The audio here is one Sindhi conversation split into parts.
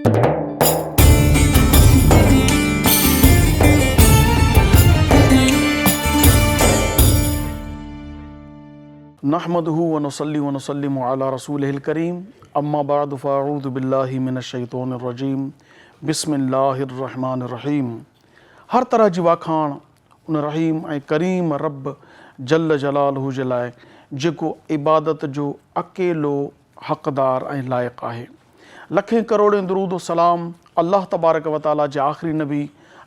نحمده ونصلي ونسلم علي رسوله الڪريم اما بعد فاعوذ بالله من الشيطان الرجيم بسم الله الرحمن الرحيم هر طرح جي واکاڻ ان رحيم ۽ ڪريم رب جل جلاله جي لاء جيڪو عبادت جو اڪيلو حقدار ۽ لائق آهي. لکين ڪروڙين درود و سلام الله تبارڪ و تعالي جي آخري نبي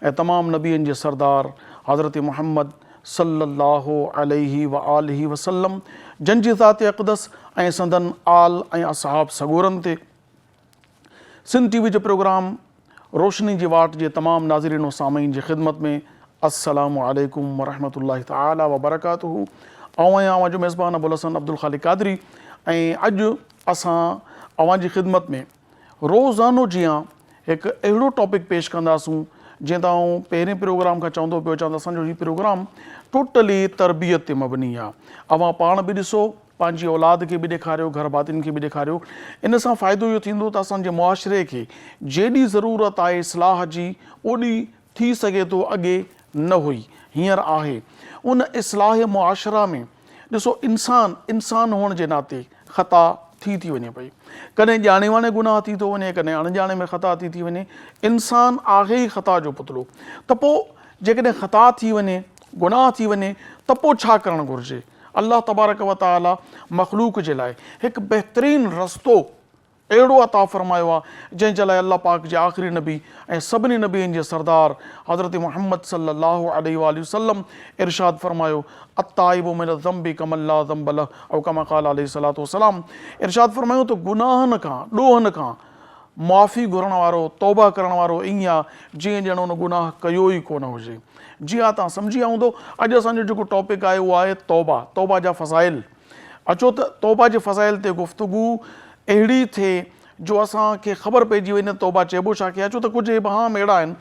۽ تمام نبين جي سردار حضرت محمد صلي الله عليه واٰله وسلم جن جي ذات اقدس ۽ سندن آل ۽ اصحاب سڳورن تي. سنڌ ٽي وي جي پروگرام روشني جي واٽ جي تمام ناظرين و سامعين جي خدمت ۾ السلام عليڪم ورحمة الله تعالي وبرڪاته آئون آهيان اوهان جو ميزبان ابوالحسن عبدالخالق قادري ۽ اڄ اسان اوهان جي خدمت ۾ روزانو جيان هڪ اهڙو ٽاپڪ پيش ڪنداسون جيئن ته آئون پهرين پروگرام کان چوندو پيو اچان ته اسان جو هي پروگرام ٽوٽلي تربيت تي مبني آهي اوهان پاڻ به ڏسو پنهنجي اولاد کي به ڏيکاريو، گهر ڀاتين کي به ڏيکاريو. ان سان فائدو اهو ٿيندو ته اسان جي معاشري کي جيڏي ضرورت آهي اصلاح جي اوڏي ٿي سگهي ٿو اڳي نه هئي هينئر آهي. ان اصلاح معاشره ۾ ڏسو انسان انسان هئڻ جي ناتي خطا ٿي ٿي وڃي پئي. ڪڏهن ڄاڻي واڻي گناهه ٿي ٿو وڃي ڪڏهن اڻڄاڻي ۾ خطا ٿي ٿي وڃي. انسان آهي ئي خطا جو پتلو ته پوء جيڪڏهن خطا ٿي وڃي گناهه ٿي وڃي ته پوء ڇا ڪرڻ گهرجي؟ الله تبارڪ و تعالي مخلوق جي لاء هڪ بهترين رستو اهڙو عطا فرمايو آهي جنهن جي لاء الله پاڪ جي آخري نبي ۽ سڀني نبين جي سردار حضرت محمد صلي الله عليه واٰله وسلم ارشاد فرمايو التائب من الذنب کمن لا ذنب له او کما قال عليه الصلوة والسلام ارشاد فرمايو ته گناهن کان ڏوهن کان معافي گهرڻ وارو، توبه ڪرڻ وارو ائين آ جيئن ڄڻ ان گناهه ڪيو ئي ڪونه هجي. جي ها توهان سمجهي ويا هوندو اڄ اسان جو جيڪو ٽاپڪ آهي اهو آهي توبه، توبه جا فضائل. اچو ته توبه جي فضائل تي گفتگو اهڙي ٿئي جو اسان کي خبر پئجي وڃي ته توبه چئبو ڇا کي آهي. اچو ته ڪجهه ابهام اهڙا آهن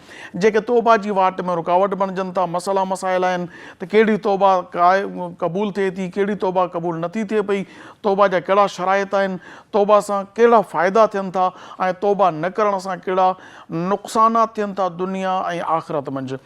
جيڪي توبه جي واٽ ۾ رڪاوٽ بڻجن ٿا، مسئلا مسائل آهن ته ڪهڙي توبه قبول ٿئي ٿي، ڪهڙي توبه قبول نٿي ٿئي پئي، توبه جا ڪهڙا شرائط آهن، توبه سان ڪهڙا فائدا ٿين ٿا ۽ توبه نه ڪرڻ سان ڪهڙا نقصانات ٿين ٿا دنيا ۽ آخرت منجهه.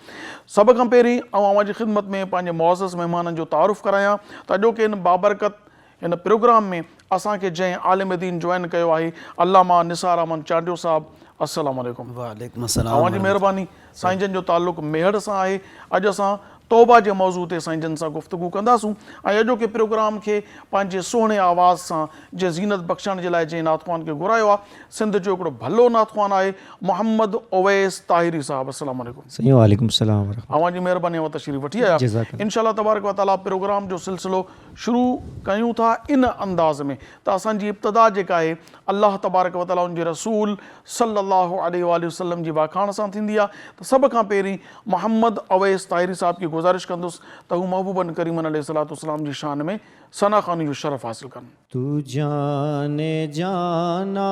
سڀ کان پهرين آئون اوهان جي خدمت ۾ پنهنجي معزز مهمانن جو تعارف ڪرايان ته اڄوڪي هن بابرڪت هن پروگرام ۾ اسان کي جنهن عالم دين جوائن ڪيو آهي علامه نثار احمد چانڊيو صاحب السلام عليڪم. وعليڪم السلام اوهان جي ورحمة مهرباني سائين جن جو تعلق ميهڙ سان آهي اڄ اسان توبه جي موضوع تي سائين جن سان گفتگو ڪنداسون ۽ اڄوڪي پروگرام کي پنهنجي سهڻي آواز سان جي زينت بخشڻ جي لاء جنهن نعت خوان کي گهرايو آهي سنڌ جو هڪڙو ڀلو نعت خوان آهي محمد اويس طاهري صاحب السلام عليڪم. سائين وعليڪم السلام ورحمة الله. اوهان جي مهرباني اوهان تشريف وٺي آيا. جزاڪ الله. انشاء الله تبارڪ و تعالي پروگرام جو سلسلو شروع ڪيون ٿا ان انداز ۾ ته اسان جي ابتدا جيڪا آهي الله تبارڪ و تعالي ان جي رسول صلي الله عليه واٰله وسلم جي واکاڻ سان ٿيندي آهي ته سڀ کان پهرين محمد اويس طاهري صاحب کي گذارش ڪندس ته هو محبوبن ڪريمن عليه الصلوة والسلام جي شان ۾ ثنا خواني جو شرف حاصل ڪن. تو جان جانا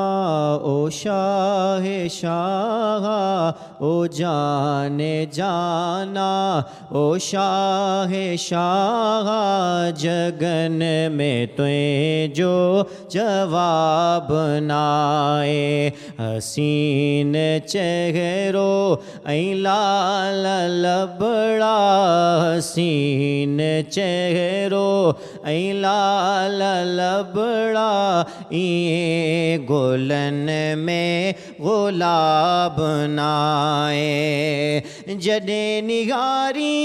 او شاهه شاها او جان جانا او شاهه شاها جڳن ۾ تنهنجو جواب ناهي حسين چهرو ۽ لال لبڙا حسين چهرو ۽ لال لبڙا ائين گلن ۾ گلاب ناهي جڏهن نهاري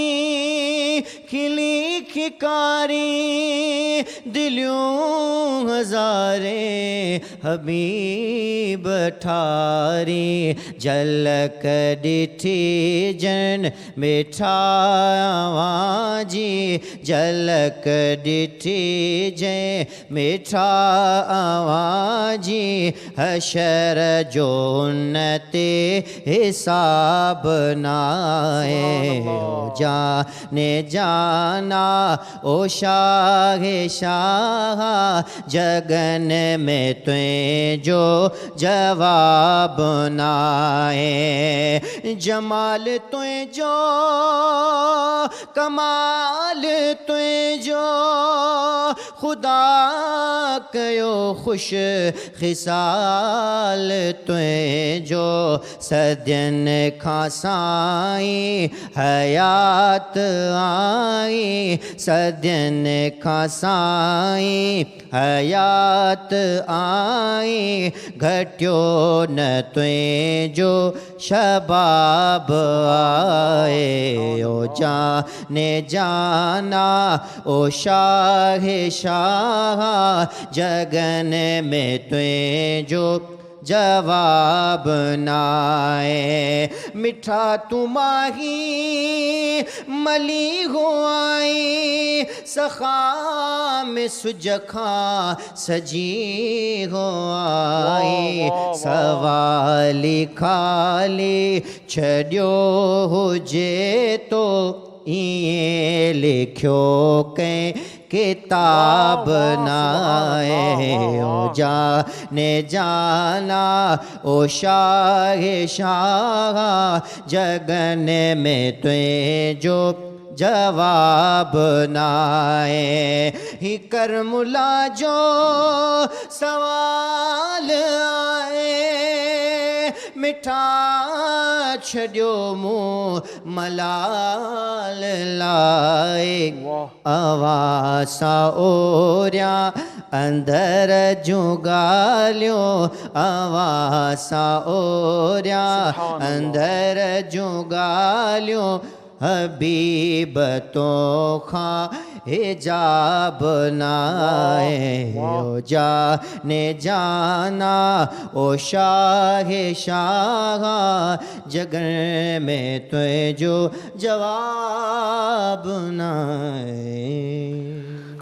کلي کڪاري دليون هزارين حبيب ٺاري جهلڪ ڏٺي جن مٺا اوهان جي جهلڪ ڏٺي جنهن مٺا اوهان جي حشر جو ان تي حساب ناهي او جان جانا او شاهه شاهه جڳن ۾ تنهنجو جواب ناهي جمال تنهنجو ڪمال تنهنجو خدا ڪيو خوش خصال تنهنجو. تنهنجو صدين کان سائين حيات آئين صدين کان سائين حيات آئين گهٽيو نه تنهنجو شباب آهي او جان جانا او شاهه شاهه جڳن ۾ تنهنجو جواب ناهي مٺا تون ماهي مليح آهين سخا ۾ سج کان سجي هو آئي سوالي خالي ڇڏيو هجي تو ائين لکيو ڪنهن ڪتاب ناهي او جان جانا او شاهه شاهه جڳن ۾ تنهنجو جواب ناهي هي ڪرملا جو سوال آهي مٺا ڇڏيو مون ملال لاء اوهان سان اوريان اندر جون ڳالهيون اوهان سان اوريان اندر جون ڳالهيون حبيب توکان حجاب ناهي او جان جانا او شاهه شاهه جڳن ۾ تنهنجو جواب ناهي.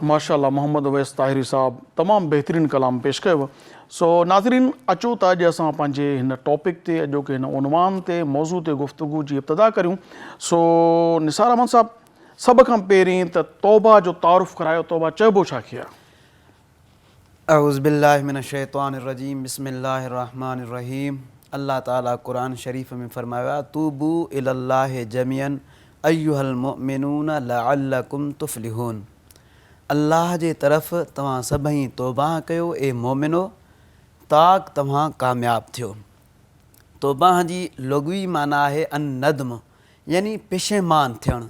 ماشاءالله محمد اويس طاهري صاحب تمام بهترين ڪلام پيش ڪيو. سو ناظرين اچو ته اڄ اسان پنهنجي هن ٽاپڪ تي اڄوڪي هن عنوان تي موضوع تي گفتگو جي ابتدا ڪريون. سو نثار احمد صاحب سڀ کان پهرين ته توبه جو تعارف ڪرايو توبه چئبو ڇا کي آهي؟ اعوذ بالله من الشيطان الرجيم بسم الله الرحمن الرحيم الله تعالي قرآن شريف ۾ فرمايو آهي توبو الي الله جميعا ايها المؤمنون لعلڪم تفلحون الله جي طرف توهان سڀئي توبه ڪيو اي مؤمنو تاڪ توهان ڪامياب ٿيو. توبه جي لغوي معنيٰ آهي الندم يعني پشيمان ٿيڻ،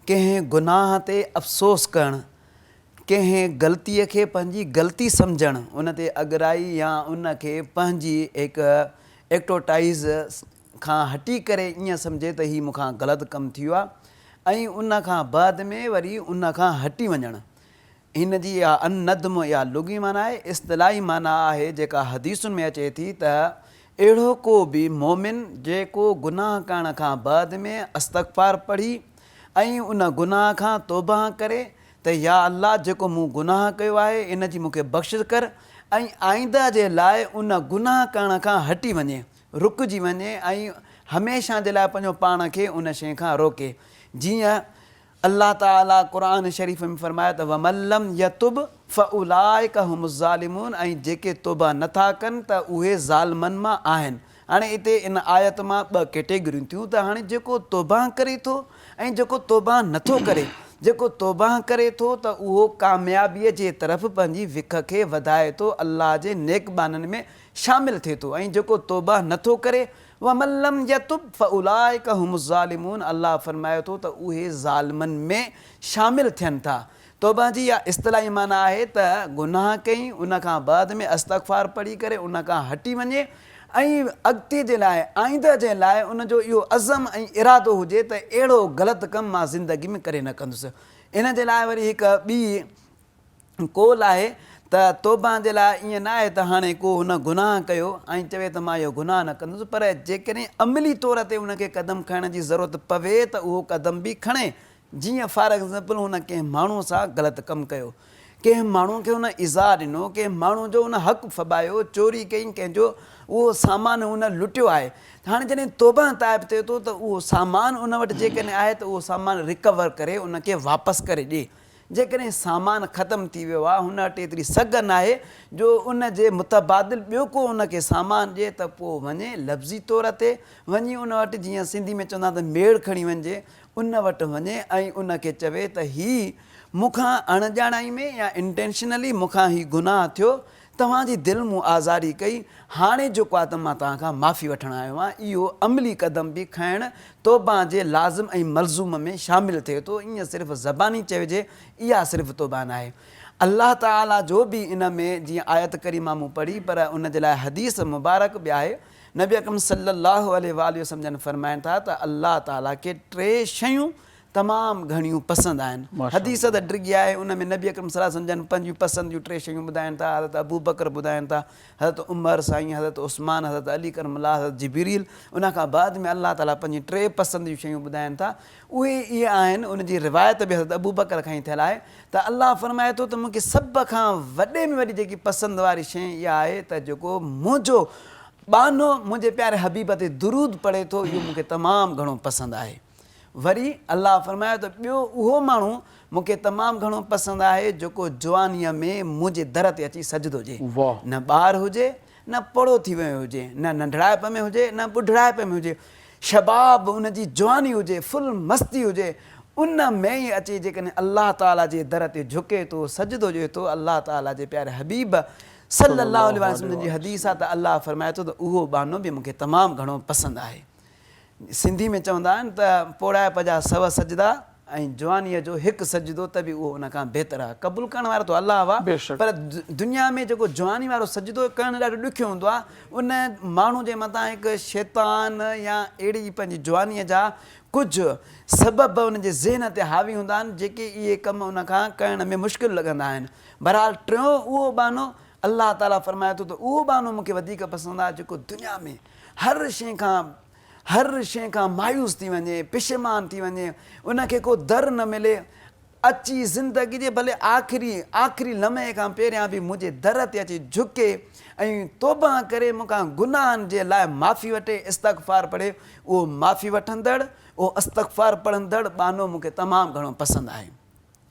ڪنهن گناهه تي افسوس ڪرڻ، ڪنهن غلطيء کي پنهنجي غلطي سمجهڻ، ان تي اڳرائي يا ان کي پنهنجي هڪ ايڪٽوٽائيز کان هٽي ڪري ائين سمجهي ته هي مون کان غلط ڪم ٿي ويو آهي ۽ ان کان بعد ۾ وري ان کان هٽي وڃڻ. هن جي اها الندم اها لغوي معنيٰ آهي، اصطلاحي معنيٰ آهي جيڪا حديثن ۾ اچي ٿي ته اهڙو ڪو به مؤمن جيڪو گناهه ڪرڻ کان بعد ۾ استغفار پڙهي ۽ ان گناهه کان توبهه ڪري ته يا الله جيڪو مون گناهه ڪيو آهي ان جي مون کي بخشش ڪر ۽ آئنده جي لاء ان گناهه ڪرڻ کان هٽي وڃي رڪجي وڃي ۽ هميشه جي لاء پنهنجو پاڻ کي ان شيء کان روڪي جيئن الله تعالي قرآن شريف ۾ فرمايو ته ومن لم يتب فاولئک هم الظالمون ۽ جيڪي توبه نه ٿا ڪن ته اهي ظالمن مان آهن. هاڻي اتي ان آيت مان ٻه ڪيٽيگريون ٿيون ته هاڻي جيڪو توبه ڪري ٿو ۽ جيڪو توبه نه ٿو ڪري. جيڪو توبه ڪري ٿو ته اهو ڪاميابيء جي طرف پنهنجي وک کي وڌائي ٿو الله جي نيڪ ٻانهن ۾ شامل ٿئي ٿو ۽ جيڪو توبه نه ٿو ڪري، ومن لم يتب فاولئک هم الظالمون الله فرمائي ٿو ته اهي ظالمن ۾ شامل ٿين ٿا. توبه جي اها اصطلاحي معنيٰ آهي ته گناهه ڪئي ان کان بعد ۾ استغفار پڙهي ڪري ان کان هٽي وڃي ۽ اڳتي جي لاء آئنده جي لاء ان جو اهو عزم ۽ ارادو هجي ته اهڙو غلط ڪم مان زندگي ۾ ڪري نه ڪندس. ان جي لاء وري هڪ ٻي قول آهي ته توبه جي لاء ائين نه آهي ته هاڻي ڪو هن گناهه ڪيو ۽ چوي ته مان اهو گناهه نه ڪندس پر جيڪڏهن عملي طور تي ان کي قدم کڻڻ جي ضرورت پوي ته اهو قدم به کڻي جيئن فار ايگزامپل هن ڪنهن ماڻهو سان غلط ڪم ڪيو ڪنهن ماڻهو کي هن ايذاء ڏنو ڪنهن ماڻهو جو هن حق ڦٻايو چوري ڪئي ڪنهن جو اهو سامان هن لٽيو آهي هاڻي جڏهن توبه تائب ٿئي ٿو ته اهو سامان ان وٽ جيڪڏهن آهي ته اهو سامان ريڪور ڪري ان کي واپس ڪري ڏي جيڪڏهن سامان ختم ٿي ويو آهي، هن وٽ ايتري سگهه ناهي جو ان جي متبادل ٻيو ڪو ان کي سامان ڏئي ته پوء وڃي لفظي طور تي وڃي ان وٽ جيئن سنڌي ۾ چوندا آهن ته ميڙ کڻي وڃجي ان وٽ وڃي ۽ ان کي چوي ته هي مون کان اڻڄاڻائي ۾ يا انٽينشنلي مون کان هي گناهه ٿيو توهان جي دل مون آزاري ڪئي، هاڻي جيڪو آهي ته مان توهان کان معافي وٺڻ آيو آهيان، اهو عملي قدم به کڻڻ توبه جي لازم ۽ ملزوم ۾ شامل ٿئي ٿو، ائين صرف زباني چئجي اها صرف توبه ناهي. الله تعاليٰ جو به ان ۾ جيئن آيت ڪريمه مون پڙهي پر ان جي لاء حديث مبارڪ به آهي، نبي اڪرم صلي الله عليه واٰله وسلم جن فرمائن ٿا ته الله تعاليٰ کي ٽي شيون تمام گهڻيون پسند آهن. حديث ته ڊگهي آهي، ان ۾ نبي اڪرم صلي الله عليه وسلم جن پنهنجون پسند جون ٽي شيون ٻڌائن ٿا، حضرت ابوبڪر ٻڌائن ٿا، حضرت عمر سائين، حضرت عثمان، حضرت علي ڪرم الله، حضرت جبريل، ان کان بعد ۾ الله تعاليٰ پنهنجي ٽي پسند جون شيون ٻڌائن ٿا، اهي اهي آهن، ان جي روايت به حضرت ابوبڪر کان ئي ٿيل آهي ته الله فرمائي ٿو ته مون کي سڀ کان وڏي ۾ وڏي جيڪي پسند واري شيء اها آهي ته جيڪو منهنجو ٻانهو منهنجي پياري حبيب تي درود پڙهي ٿو اهو مون کي تمام گهڻو پسند آهي. وري الله فرمايو ته ٻيو اهو ماڻهو مون کي تمام گهڻو پسند آهي جيڪو جوانيء ۾ منهنجي در تي اچي سجدو ڏئي. نه ٻار هجي، نه پوڙهو ٿي ويو هجي، نه ننڍڙائپ ۾ هجي، نه ٻڍڙائپ ۾ هجي، شباب ان جي جواني هجي، فل مستي هجي، ان ۾ ئي اچي جيڪڏهن الله تعاليٰ جي در تي جهڪي ٿو، سجدو ڏئي ٿو، الله تعاليٰ جي پياري حبيب صلّي الله عليه واٰله وسلّم جي حديث آهي ته الله فرمائي ٿو ته اهو ٻانهو به مون کي تمام گهڻو پسند آهي. سنڌي ۾ چوندا آهن ته پوڙهائپ جا سو سجدا ۽ جوانيء جو هڪ سجدو ته به اهو ان کان بهتر آهي. قبول ڪرڻ وارو ته الله آهي پر دنيا ۾ جيڪو جواني وارو سجدو ڪرڻ ڏاڍو ڏکيو هوندو آهي. ان ماڻهو جي مٿان هڪ شيطان يا اهڙي پنهنجي جوانيء جا ڪجهه سبب ان جي ذهن تي حاوي هوندا آهن جيڪي اهي ڪم ان کان ڪرڻ ۾ مشڪل لڳندا آهن. بهرحال ٽيون اهو ٻانهو الله تعاليٰ فرمائي ٿو ته اهو ٻانهو مون کي وڌيڪ پسند آهي جيڪو دنيا ۾ هر شيء کان هر شيء کان مايوس ٿي وڃي، پشيمان ٿي وڃي، ان کي ڪو در نه ملي، اچي زندگي جي ڀلي آخري آخري لمحي کان پهريان به منهنجي در تي اچي جهڪي ۽ توبه ڪري مون کان گناهن جي لاء معافي وٺي، استغفار پڙهي، اهو معافي وٺندڙ، اهو استغفار پڙهندڙ ٻانهو مون کي تمام گهڻو پسند آهي.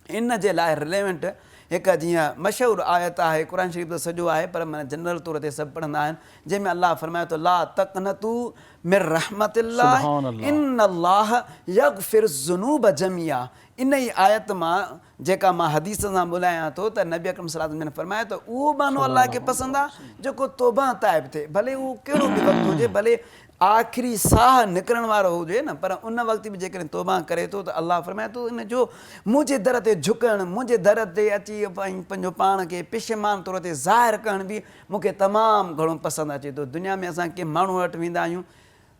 ان جي لاء رليونٽ هڪ جيئن مشهور آيت آهي، قرآن شريف ته سڄو آهي پر معنيٰ جنرل طور تي سڀ پڙهندا آهن، جنهن ۾ الله فرمائي ٿو لا تقنطوا من رحمت الله ان الله يغفر الذنوب جميعا ان ئي آيت مان جيڪا مان حديث سان ٻڌايان ٿو ته نبي اڪرم صلي الله عليه وسلم جن فرمايو ته اهو ٻانهو الله کي پسند آهي جيڪو توبه تائب ٿئي ڀلي اهو ڪهڙو به وقت هجي ڀلي آخري ساهه نڪرڻ وارو هجي نه پر ان وقت به جيڪڏهن توبه ڪري ٿو ته الله فرمائي ٿو ان جو منهنجي در تي جهڪڻ، منهنجي در تي اچي پنهنجو پاڻ کي پشيمان طور تي ظاهر ڪرڻ به مون کي تمام گهڻو پسند اچي ٿو. دنيا ۾ اسان ڪنهن ماڻهوء وٽ ويندا آهيون،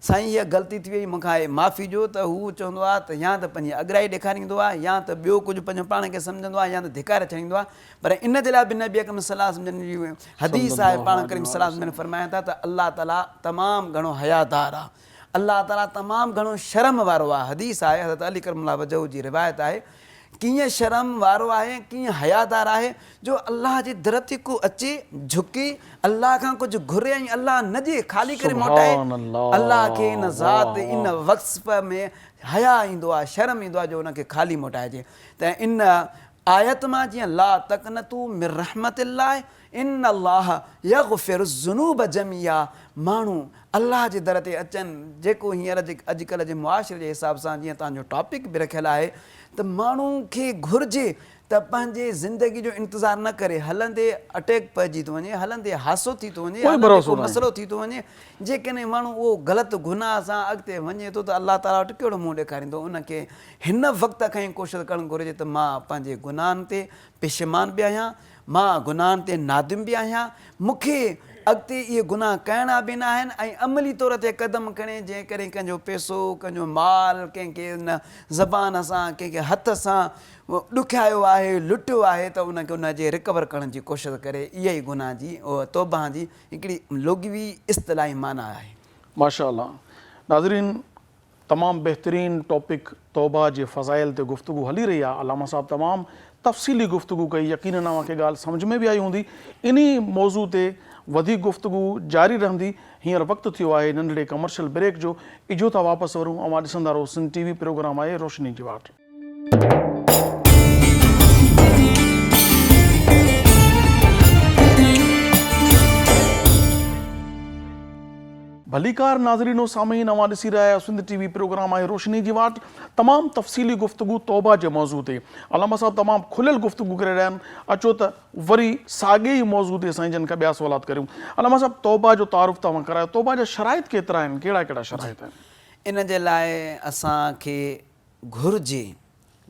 سائين هيء غلطي ٿي وئي مون کان هي معافي ڏيو ته هو چوندو آهي ته يا ته پنهنجي اڳرائي ڏيکاريندو آهي يا ته ٻيو ڪجهه پنهنجو پاڻ کي سمجهندو آهي يا ته ڌڪاري ڇڏيندو آهي پر ان جي لاء به نبي اڪرم صلي الله عليه وسلم جن جي حديث آهي پاڻ ڪريم صلي الله عليه وسلم جن فرمائن ٿا ته الله تعالي تمام گهڻو حيادار آهي الله تعالي تمام گهڻو شرم وارو آهي حديث آهي حضرت علي ڪرم الله وجهه جي روايت آهي ڪيئن شرم وارو آهي ڪيئن حيادار آهي جو الله جي در تي ڪو اچي جهڪي الله کان ڪجهه گهري ۽ الله نه ڏي خالي ڪري موٽائي الله کي ان ذات ان وصف ۾ حيا ايندو آهي شرم ايندو آهي جو ان کي خالي موٽائجي ته ان آيت مان جيئن لا تقنطوا من رحمت الله ان الله يغفر الذنوب جميعا ماڻهو الله جي در تي اچن جيڪو هينئر جي اڄڪلهه جي معاشري جي حساب سان جيئن توهان جو ٽاپڪ به رکيل آهي ته ماڻهو کي گهرجي ته پنهنجي زندگي جو انتظار نه ڪري هلندي اٽيڪ پئجي ٿو وڃي هلندي حادثو ٿي ٿو وڃي هلندي ڪو مسئلو ٿي ٿو وڃي جيڪڏهن ماڻهو اهو غلط گناهه سان اڳتي وڃي ٿو ته الله تعاليٰ وٽ ڪهڙو منهن ڏيکاريندو ان کي هن وقت کان ئي ڪوشش ڪرڻ گهرجي ته مان پنهنجي گناهن تي پشيمان به آهيان، مان گناهن تي نادم به آهيان، مون کي اڳتي اهي گناهه ڪرڻا به ناهن ۽ عملي طور تي قدم کڻي جيڪڏهن ڪنهن جو پئسو، ڪنهن جو مال، ڪنهن کي ان زبان سان، ڪنهن کي هٿ سان ڏکايو آهي، لٽيو آهي ته ان کي ان جي رڪور ڪرڻ جي ڪوشش ڪري، اها ئي گناهه جي توبه جي هڪڙي لغوي اصطلاحي معنيٰ آهي. ماشاء الله ناظرين تمام بهترين ٽاپڪ توبه جي فضائل تي گفتگو هلي رهي آهي علامه صاحب تمام تفصيلي گفتگو ڪئي يقينن اوهان کي ڳالهه سمجهه ۾ به آئي هوندي انهي موضوع تي وڌيڪ گفتگو جاري رهندي هينئر وقت ٿيو آهي ننڍڙي ڪمرشل بريڪ جو اجهو ٿا واپس ورون اوهان ڏسندا رهو سنڌ ٽي وي پروگرام آهي روشني جي واٽ. ڀليڪار ناظرين و سامعين اوهان ڏسي رهيا آهيو سنڌ ٽي وي پروگرام آهي روشني جي واٽ تمام تفصيلي گفتگو توبه جي موضوع تي علامه صاحب تمام کليل گفتگو ڪري رهيا آهن اچو ته وري ساڳي ئي موضوع تي سائين جن کان ٻيا سوالات ڪريون علامه صاحب توبه جو تعارف توهان ڪرايو توبه جا شرائط ڪيترا آهن ڪهڙا ڪهڙا شرائط آهن. ان جي لاء اسان کي گهرجي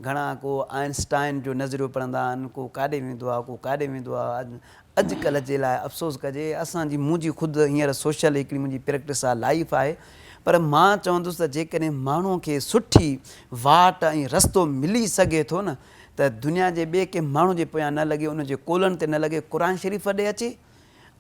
گهڻا ڪو آئنسٽائن جو نظريو پڙهندا آهن، ڪو ڪاڏي ويندو آهي، ڪو ڪاڏي ويندو آهي. اڄ ڪلهه جي لاء افسوس ڪجي اسان جي منهنجي خود هينئر سوشل هڪڙي منهنجي پريڪٽس آهي لائيف آهي پر مان چوندس ته جيڪڏهن ماڻهو کي سٺي واٽ ۽ رستو ملي سگهي ٿو نه ته دنيا جي ٻئي ڪنهن ماڻهو جي پويان نه لڳي ان جي قولن تي نه لڳي قرآن شريف ڏي اچي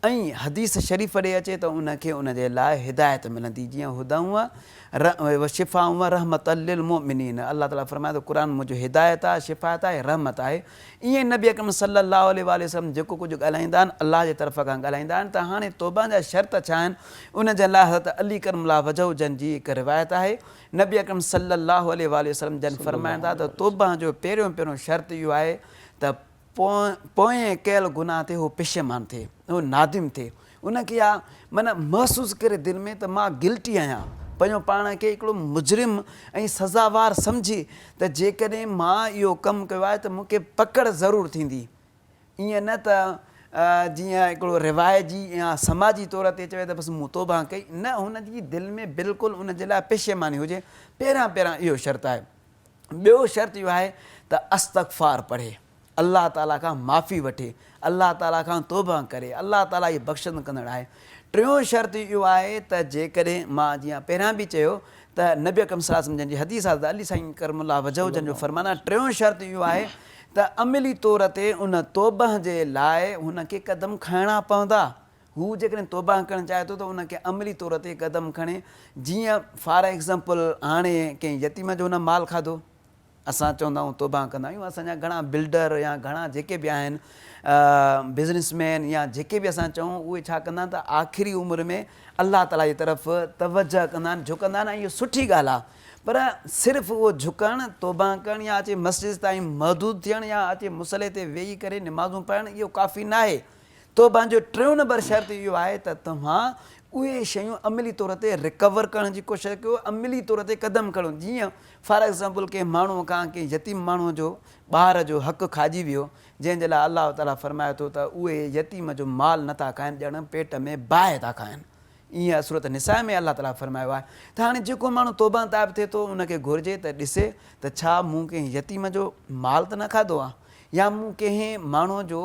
۽ حديث شريف ڏي اچي ته ان کي ان جي لاء هدايت ملندي جيئن هدًا و شفاء و رحمة للمؤمنين الله تعالي فرمائي ٿو قرآن منهنجو هدايت آهي شفاعت آهي رحمت آهي ائين نبي اڪرم صلي الله عليه واٰله وسلم جيڪو ڪجهه ڳالهائيندا آهن الله جي طرف کان ڳالهائيندا آهن ته هاڻي توبه جا شرط ڇا آهن ان جي لاء حضرت علي ڪرم الله وجهه جن جي هڪ روايت آهي نبي اڪرم صلي الله عليه واٰله وسلم جن فرمائن ٿا ته توبه جو پهريون پهريون شرط اهو آهي ته پوئين ڪيل گناهه تي هو پشيمان ٿئي، هو نادم ٿئي، ان کي اها معنيٰ محسوس ڪري دل ۾ ته مان گلٽي آهيان، پنهنجو پاڻ کي هڪڙو مجرم ۽ سزاوار سمجهي ته جيڪڏهن مان اهو ڪم ڪيو آهي ته مون کي پڪڙ ضرور ٿيندي. ائين نه ته جيئن هڪڙو روايجي يا سماجي طور تي چوي ته بس مون توبهه ڪئي، نه هن جي دل ۾ بلڪل ان جي لاء پشيماني هجي، پهريان پهريان اهو شرط آهي. ٻيو شرط اهو آهي ته استغفار پڙهي، الله تعاليٰ کان معافي وٺي، الله تعاليٰ کان توبه ڪري، الله تعاليٰ ئي بخشند ڪندڙ آهي. ٽيون شرط اهو آهي ته جيڪڏهن مان جيئن پهريان به چيو ته نبي اڪرم صلي الله عليه وسلم جن جي حديث آهي ته علي سائين ڪرم الله وجهه جن جو فرمان آهي ٽيون شرط اهو آهي ته عملي طور تي ان توبه جي لاء هن کي قدم کڻڻا پوندا. هو جيڪڏهن توبه ڪرڻ چاهي ٿو ته ان کي عملي طور تي قدم کڻي جيئن فار ايگزامپل هاڻي ڪنهن يتيم جو هن مال کاڌو اسان چوندا آهيون توبه ڪندا آهيون اسان جا گهڻا بلڊر يا گهڻا جيڪي به آهن بزنس مين يا جيڪي به اسان چئون اهي ڇا ڪندا آهن ته آخري عمر ۾ الله تعالي جي طرف توجه ڪندا آهن جهڪندا آهن ۽ اهو سٺي ڳالهه آهي پر صرف اهو جهڪڻ توبه ڪرڻ يا اچي مسجد تائين محدود ٿيڻ يا اچي مصلي تي ويهي ڪري نمازون پڙهڻ اهو ڪافي ناهي توبه جو ٽيون نمبر شرط اهو آهي ته توهان اهي شيون عملي طور تي ريڪور ڪرڻ جي ڪوشش ڪيو، عملي طور تي قدم کڻو. جيئن فار ايگزامپل ڪنهن ماڻهوء کان ڪنهن يتيم ماڻهوء جو ٻار جو حق کاڄي ويو، جنهن جي لاء الله تعاليٰ فرمائي ٿو ته اهي يتيم جو مال نه ٿا کائن ڄڻ پيٽ ۾ باهه ٿا کائن. ائين سورة نساء ۾ الله تعاليٰ فرمايو آهي ته هاڻي جيڪو ماڻهو توبه تائب ٿئي ٿو ان کي گهرجي ته ڏسي ته ڇا مون ڪنهن يتيم جو مال ته نه کاڌو آهي يا مون ڪنهن ماڻهوء جو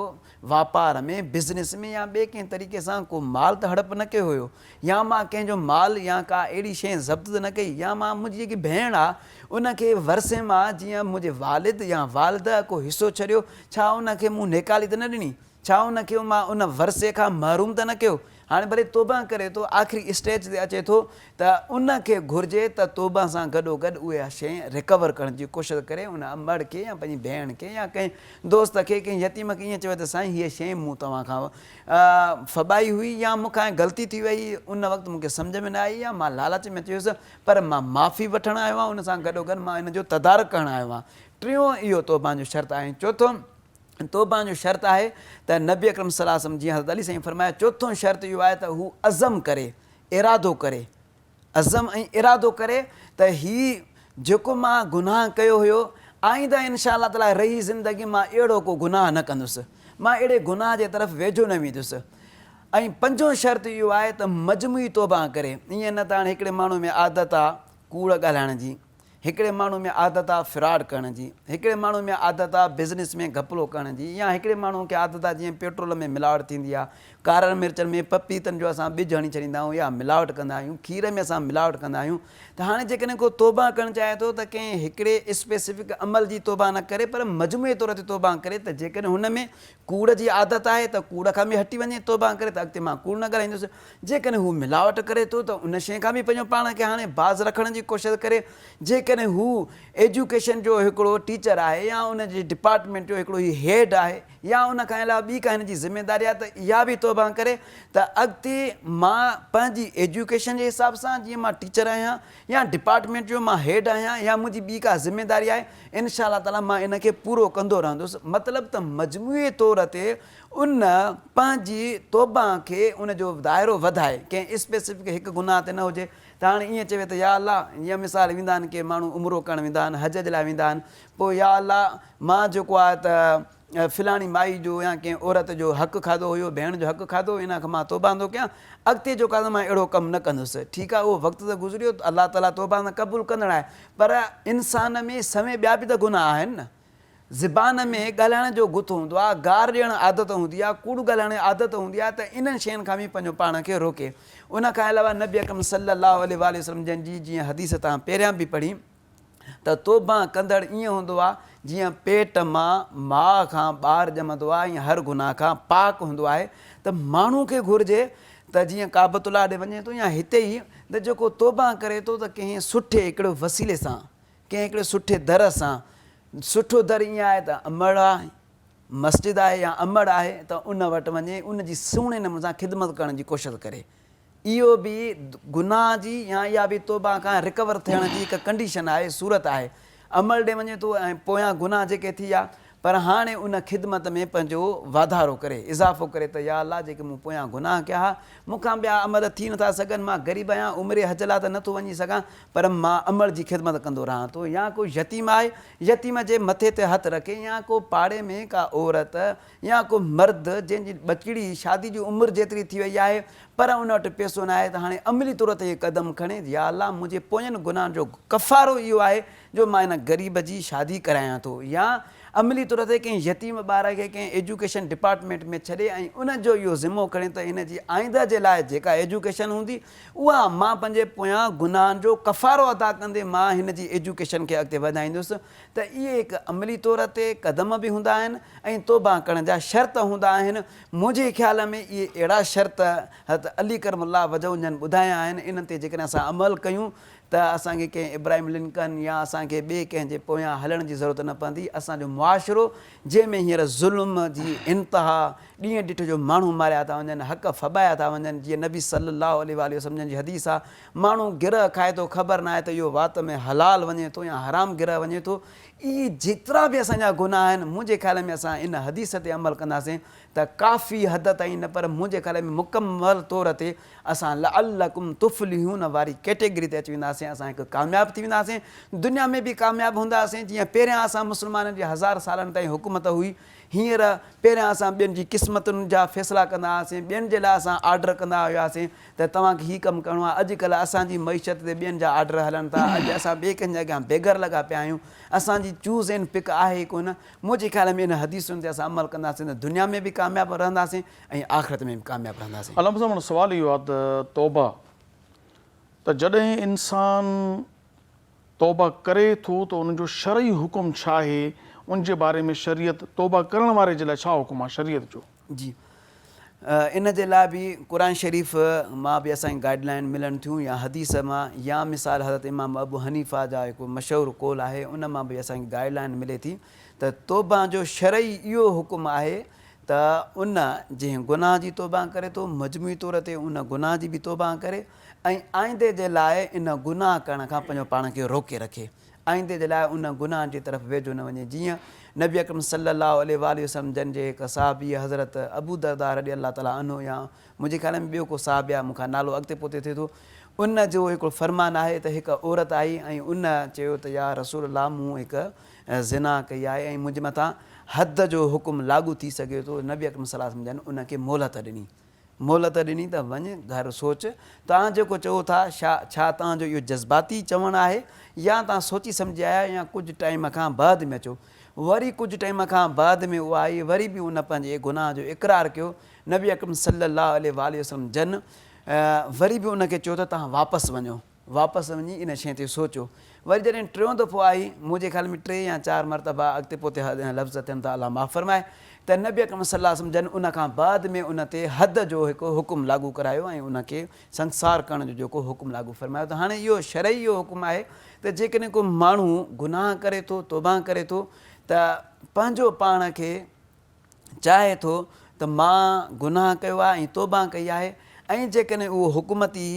واپار ۾، بزنس ۾ يا ٻئي ڪنهن طريقي سان ڪو مال ته هڙپ نه ڪيو هيو يا مان ڪنهن جو مال يا ڪا اهڙي شيء ضبط ته نه ڪئي يا مان منهنجي جيڪي ڀيڻ آ ان کي ورثي مان جيئن منهنجي والد يا والده ڪو حصو ڇڏيو ڇا ان کي مون نيڪالي ته نه ڏني ڇا ان کي مان ان ورثي کان محروم ته نه ڪيو؟ هاڻي ڀلي توبه ڪري ٿو، آخري اسٽيج تي اچي ٿو ته ان کي گهرجي ته توبه سان گڏوگڏ اها شيء ريڪور ڪرڻ جي ڪوشش ڪري، ان امڙ کي يا پنهنجي ڀيڻ کي يا ڪنهن دوست کي، ڪنهن يتيم کي ائين چوي ته سائين هيء شيء مون توهان کان ڦٻائي هئي يا مون کان غلطي ٿي وئي، ان وقت مون کي سمجهه ۾ نه آئي يا مان لالچ ۾ اچي ويس، پر مان معافي وٺڻ آيو آهيان، ان سان گڏوگڏ مان ان جو تدارڪ ڪرڻ آيو آهيان. ٽيون اهو توبه جو شرط آهي. چوٿون. توبه جو شرط آهي ته نبي اڪرم صلي الله عليه وسلم جيئن حضرت علي سائين فرمايو چوٿون شرط اهو آهي ته هو عزم ڪري ارادو ڪري عزم ۽ ارادو ڪري ته هي جيڪو مان گناهه ڪيو هيو آئنده انشاء الله تعالي رهي زندگي مان اهڙو ڪو گناهه نه ڪندس مان اهڙي گناهه جي طرف ويجهو نه ويندس ۽ پنجون شرط اهو آهي ته مجموعي توبه ڪري ائين نه ته هاڻي هڪڙي ماڻهو ۾ عادت آ ڪوڙ ڳالهائڻ جي هڪڙي ماڻهو ۾ عادت آ فراڊ ڪرڻ جي، هڪڙي ماڻهو ۾ عادت آ بزنس ۾ گهپلو ڪرڻ جي يا هڪڙي ماڻهو کي عادت آ جيئن پيٽرول ۾ ملاوٽ ٿيندي آ، ڪارن مرچن ۾ پپيتن جو اسان ٻج هڻي ڇڏيندا آهيون يا ملاوٽ ڪندا آهيون، کير ۾ اسان ملاوٽ ڪندا آهيون ته هاڻي جيڪڏهن ڪو توبه ڪرڻ چاهي ٿو ته ڪنهن هڪڙي اسپيسفڪ عمل جي توبه نه ڪري پر مجموعي طور تي توبه ڪري ته جيڪڏهن هن ۾ ڪوڙ جي عادت آهي ته ڪوڙ کان به هٽي وڃي توبه ڪري ته اڳتي مان ڪوڙ نه ڳالهائيندس جيڪڏهن هو ملاوٽ ڪري ٿو ته ان شيء کان به پنهنجو پاڻ کي هاڻي باز رکڻ جي ڪوشش ڪري. جيڪڏهن هو ايجوڪيشن جو هڪڙو ٽيچر آهي يا ان جي ڊپارٽمينٽ جو هڪڙو هي هيڊ آهي يا ان کان علاوه ٻي ڪا هن جي ذميداري آهي ته اها به توبه ڪري ته اڳتي مان پنهنجي ايجوڪيشن جي حساب سان جيئن مان ٽيچر آهيان يا ڊپارٽمينٽ جو مان هيڊ آهيان يا منهنجي ٻي ڪا ذميداري آهي انشاء الله تعالي مان ان کي پورو ڪندو رهندس مطلب ته مجموعي طور تي ان پنهنجي توبه کي ان جو دائرو وڌائي ڪنهن اسپيسفڪ هڪ گناهه تي نه هجي ته هاڻي ائين چوي ته يا الله يا مثال ويندا آهن ڪي ماڻهو عمرو ڪرڻ ويندا آهن حج جي لاء ويندا آهن پوء يا الله مان جيڪو آهي ته فلاڻي مائي جو يا ڪنهن عورت جو حق کاڌو هيو ڀيڻ جو حق کاڌو ان کان مان توبه ٿو ڪيان اڳتي جيڪو آهي مان اهڙو ڪم نه ڪندس ٺيڪ آهي اهو وقت ته گذريو الله تعالي توبه قبول ڪندڙ آهي پر انسان ۾ سوين ٻيا به ته گناهه آهن نه زبان ۾ ڳالهائڻ جو گت هوندو آهي، گار ڏيڻ عادت هوندي آهي، ڪوڙ ڳالهائڻ جي عادت هوندي آهي ته انهن شين کان به پنهنجو پاڻ کي روڪي. ان کان علاوه نبي اڪرم صلي الله عليه واٰله وسلم جن جي جيئن حديث تان پهريان به پڙهي ته توبه ڪندڙ ائين هوندو آهي جيئن پيٽ مان ماء کان ٻار ڄمندو آهي ائين هر گناهه کان پاڪ هوندو آهي ته ماڻهو کي گهرجي ته جيئن ڪعبة الله ڏي وڃي ٿو يا هتي ئي ته جيڪو توبه ڪري ٿو ته ڪنهن سٺي هڪڙي وسيلي سان ڪنهن هڪڙي سٺي در سان، سٺو در ائين آهي ته امڙ آهي، مسجد آهي يا امڙ آهي ته ان وٽ وڃي ان جي سهڻي نموني سان خدمت ڪرڻ جي ڪوشش ڪري. اهو به گناهه جي يا اها به توبه کان رڪور ٿيڻ جي هڪ ڪنڊيشن آهي، صورت آهي. امڙ ڏي وڃي ٿو ۽ پويان گناهه جيڪي ٿي ويا پر هاڻي ان خدمت ۾ پنهنجو واڌارو ڪري، اضافو ڪري ته يا الله جيڪي مون پويان گناهه ڪيا ها، مون کان ٻيا عمل ٿي نٿا سگهن، مان غريب آهيان، عمري حج لاء ته نٿو وڃي سگهان، پر مان امڙ جي خدمت ڪندو رهان ٿو يا ڪو يتيم آهي، يتيم جي مٿي تي هٿ رکي يا ڪو پاڙي ۾ ڪا عورت يا ڪو مرد جنهن جي ٻچڙي شادي جي عمر جيتري ٿي وئي آهي پر ان وٽ پئسو ناهي ته هاڻي عملي طور تي اهي قدم کڻي يا الله منهنجي پوين گناهن جو ڪفارو اهو آهي جو مان ان غريب جي شادي ڪرايان ٿو يا عملي طور تي ڪنهن يتيم ٻار کي ڪنهن ايجوڪيشن ڊپارٽمينٽ ۾ ڇڏي ۽ ان جو اهو ذمو کڻي ته هن جي آئنده جي لاء جيڪا ايجوڪيشن هوندي اها مان پنهنجي پويان گناهن جو ڪفارو ادا ڪندي مان هن جي ايجوڪيشن کي اڳتي وڌائيندس ته اهي هڪ عملي طور تي قدم به هوندا آهن ۽ توبه ڪرڻ جا شرط هوندا آهن منهنجي خيال ۾ اهي اهڙا شرط حضرت علي ڪرم الله وجهه جن ٻڌايا آهن انهن تي جيڪڏهن اسان عمل ڪيون ته اسان کي ڪنهن ابراهيم لنڪن يا اسان کي ٻئي ڪنهن جي پويان هلڻ جي ضرورت نه پوندي. اسان جو معاشرو جنهن ۾ هينئر ظلم جي انتها، ڏينهن ڏٺ جو ماڻهو ماريا ٿا وڃن، حق ڦٻايا ٿا وڃن، جيئن نبي صلي الله عليه واٰله وسلم جن جي حديث آ، ماڻهو گرهه کائي ٿو خبر ناهي ته اهو وات ۾ حلال وڃي ٿو يا حرام گرهه وڃي ٿو. اهي جيترا به اسان جا گناهه آهن منهنجي خيال ۾ اسان ان حديث تي عمل ڪنداسين ته ڪافي حد تائين نه پر منهنجي خيال ۾ مڪمل طور تي اسان لعلڪم تفلحون واري ڪيٽيگري تي اچي وينداسين، اسان هڪ ڪامياب ٿي وينداسين، دنيا ۾ به ڪامياب هونداسين، جيئن پهريان اسان مسلمانن جي هزار سالن تائين حڪومت هئي، هينئر پهريان اسان ٻين جي قسمتن جا فيصلا ڪندا هئاسين، ٻين جي لاء اسان آرڊر ڪندا هياسين ته توهان کي هي ڪم ڪرڻو آهي، اڄڪلهه اسان جي معيشت تي ٻين جا آرڊر هلن ٿا، اڄ اسان ٻئي ڪنهن جي اڳيان بيگر لڳا پيا آهيون، اسان جي چوز اينڊ پڪ آهي ئي ڪونه، منهنجي خيال ۾ انهن حديثن تي اسان عمل ڪنداسين ته دنيا ۾ به ڪامياب رهنداسين ۽ آخرت ۾ به ڪامياب رهنداسين. علامه صاحب هاڻ سوال اهو آهي ته توبه ته جڏهن انسان توبه ڪري ٿو ته ان جو شرعي حڪم ڇا آهي ان جي باري ۾ شريعت توبه ڪرڻ واري جي لاء ڇا حڪم آهي شريعت جو؟ جي ان جي لاء به قرآن شريف مان به اسان کي گائيڊ لائين ملن ٿيون يا حديث مان يا مثال حضرت امام ابو حنيفه جا هڪ مشهور قول آهي ان مان به اسان کي گائيڊ لائين ملي ٿي ته توبه جو شرعي اهو حڪم آهي ته ان جنهن گناهه جي توبه ڪري ٿو مجموعي طور تي ان گناهه جي به توبه ڪري ۽ آئندي جي لاء ان گناهه ڪرڻ کان پنهنجو پاڻ کي روڪي رکي آئندي جي لاء ان گناهن جي طرف ويجهو نه وڃي جيئن نبي اڪرم صلي الله عليه واٰله وسلم جن جي هڪ صحابي حضرت ابو درداء رضي الله تعالٰي عنه يا منهنجي خيال ۾ ٻيو ڪو صحابي آهي مون کان نالو اڳتي پوئتي ٿئي ٿو ان جو هڪڙو فرمان آهي ته هڪ عورت آئي ۽ ان چيو ته يا رسول الله مون هڪ زنا ڪئي آهي ۽ منهنجي مٿان حد جو حڪم لاڳو ٿي سگهي ٿو نبي اڪرم صلي الله عليه وسلم جن ان کي مهلت ڏني مهلت ڏني ته وڃ گهر سوچ، توهان جيڪو چئو ٿا شا ڇا توهان جو اهو جذباتي چوڻ آهي يا توهان سوچي سمجهي آيا آهيو يا ڪجهه ٽائيم کان بعد ۾ اچو. وري ڪجهه ٽائيم کان بعد ۾ اها آئي وري به ان پنهنجي گناهه جو اقرار ڪيو، نبي اڪرم صلي الله عليه واٰله وسلم جن وري به ان کي چيو ته توهان واپس وڃو. واپس وڃي ان شيء تي سوچو. وري جڏهن ٽيون دفعو آئي، منهنجي خيال ۾ ٽي يا چار مرتبا اڳتي پوئتي لفظ ٿين ٿا الله معاف فرمائي، ته نبي اڪرم صلي الله عليه وسلم جن ان کان بعد ۾ ان تي حد جو هڪ حڪم لاڳو ڪرايو ۽ ان کي سنگسار ڪرڻ جو جيڪو حڪم لاڳو فرمايو ته هاڻي اهو شرعي اهو حڪم آهي ته جيڪڏهن ڪو ماڻهو گناهه ڪري ٿو، توبه ڪري ٿو ته پنهنجو پاڻ کي چاهي ٿو ته مان گناهه ڪيو آهي ۽ توبه ڪئي آهي ۽ جيڪڏهن اهو حڪومتي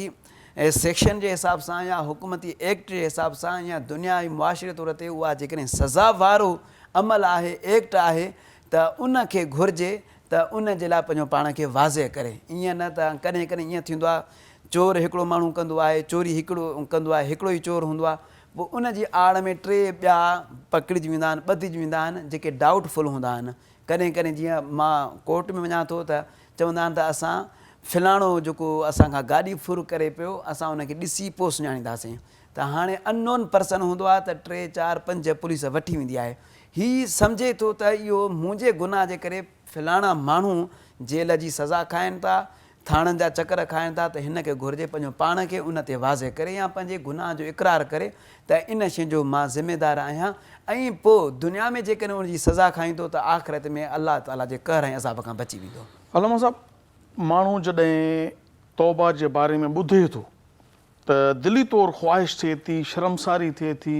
سيڪشن جي حساب سان يا حڪومتي ايڪٽ جي حساب سان يا دنيا جي معاشري طور تي اها جيڪڏهن سزا وارو عمل آهي ايڪٽ آهي ته ان کي گهرجي ته ان جي لاء پنهنجو پاڻ کي واضح ڪري ائين نه ته ڪڏهن ڪڏهن ائين ٿيندو آهي چور هڪڙو ماڻهو ڪندو آهي چوري هڪڙو ڪندو آهي هڪڙو ئي چور هوندو آهي پوء ان جي آڙ ۾ ٽي ٻيا پڪڙجي ويندا آهن ٻڌجي ويندا آهن جيڪي ڊائوٽ فل هوندا آهن ڪڏهن ڪڏهن جيئن مان ڪورٽ ۾ وڃان ٿو ته چوندا آهن ته اسان فلاڻو جيڪو اسان کان گاڏي ڦر ڪري پيو اسان ان کي ڏسي پوء سڃاڻينداسين ته هاڻي ان نون پرسن هوندو آهي ته ٽي چار پنج پوليس وٺي ويندي آهي هي سمجهي ٿو ته اهو منهنجي گناهه جي ڪري فلاڻا ماڻهو جيل جي سزا کائن ٿا ٿاڻن جا چڪر کائن ٿا ته هن کي گهرجي پنهنجو پاڻ کي ان تي واضح ڪري يا پنهنجي گناهه جو اقرار ڪري ته ان شيء جو مان ذميدار آهيان ۽ پوء دنيا ۾ جيڪڏهن ان جي سزا کائيندو ته آخرت ۾ الله تعاليٰ جي قهر ۽ عذاب کان بچي ويندو. علامه صاحب ماڻهو جڏهن توبه جي باري ۾ ٻڌي ٿو ته دلي طور خواهش ٿئي ٿي، شرمساري ٿئي ٿي،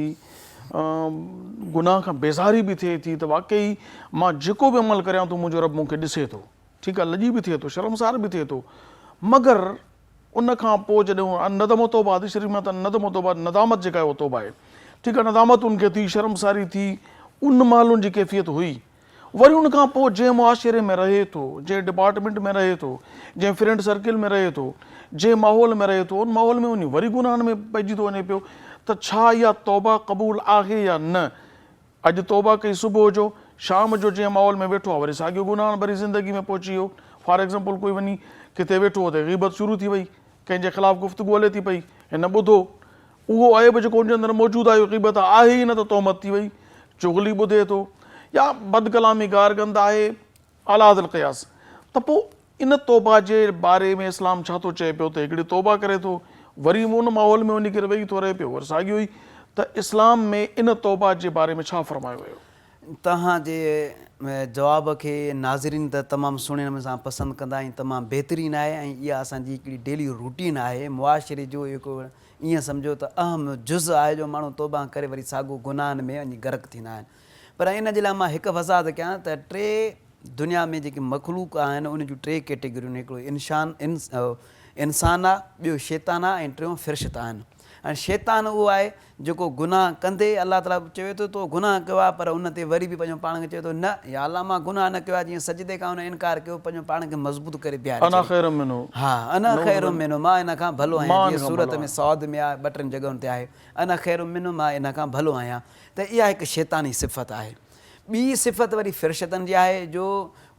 گناهه کان بيزاري به ٿئي ٿي ته واقعي مان جيڪو به عمل ڪريان ٿو منهنجو رب مون کي ڏسي ٿو. ٺيڪ آ لڄي به ٿئي ٿو شرمسار به ٿئي ٿو مگر ان کان پوء جڏهن ندم و توبه حديث شريف ۾ ته ندم و توبه ندامت جيڪا آهي اها توبه آهي ٺيڪ آ ندامت ان کي ٿي شرمساري ٿي ان مهل ان جي ڪيفيت هئي وري ان کان پوء جنهن معاشري ۾ رهي ٿو جنهن ڊپارٽمينٽ ۾ رهي ٿو جنهن فرينڊ سرڪل ۾ رهي ٿو جنهن ماحول ۾ رهي ٿو ان ماحول ۾ وڃي وري گناهن ۾ پئجي ٿو وڃي پيو ته ڇا اها توبه قبول آهي يا نه اڄ توبه ڪئي صبح جو، شام جو جنهن ماحول ۾ ويٺو آ وري ساڳيو گناهن ڀري زندگي ۾ پهچي ويو. فار ايگزامپل ڪوئي وڃي ڪٿي ويٺو هو ته غيبت شروع ٿي وئي، ڪنهن جي خلاف گفتگو هلي ٿي پئي، هن ٻڌو، اهو عيب جيڪو هن جي اندر موجود آهي اهو غيبت آهي ئي نه ته تهمت ٿي وئي، چغلي ٻڌي ٿو يا بدڪلامي گارگند آهي، علي هذا القياس ته پوء ان توبه جي باري ۾ اسلام ڇا ٿو چئي پيو ته هڪڙي توبه ڪري ٿو وري ان ماحول ۾ وڃي ڪري ويهي ٿو رهي پيو وري ساڳيو ئي ته اسلام ۾ ان توبه جي باري ۾ ڇا فرمايو ويو؟ توهان جي جواب کي ناظرين ته تمام سهڻي نموني سان پسند ڪندا ۽ تمام بهترين آهي ۽ اها اسان جي هڪڙي ڊيلي روٽين آهي معاشري جو هڪ ائين سمجهو ته اهم جز آهي جو ماڻهو توبه ڪري وري ساڳو گناهن ۾ وڃي غرق ٿيندا آهن پر ان جي لاء مان هڪ وضاحت ڪيان ته ٽي دنيا ۾ جيڪي مخلوق آهن ان جون ٽي ڪيٽيگريون هڪڙو انشان انسان آ ٻيو شيطان آ ۽ ٽيون فرشتا آهن ۽ شيطان اهو آهي جيڪو گناهه ڪندي الله تعالي چوي ٿو تو گناهه ڪيو آهي پر ان تي وري به پنهنجو پاڻ کي چوي ٿو نه يا الله مان گناهه نه ڪيو آهي جيئن سجدي کان هن انڪار ڪيو پنهنجو پاڻ کي مضبوط ڪري بيهاري انا خير منه ها انا خير منه مان ان کان ڀلو آهيان جيئن سورت ۾ صاد ۾ آهي ٻه ٽن جڳهن تي آهي انا خير منه مان ان کان ڀلو آهيان ته اها هڪ شيطاني صفت آهي. ٻي صفت وري فرشتن جي آهي جو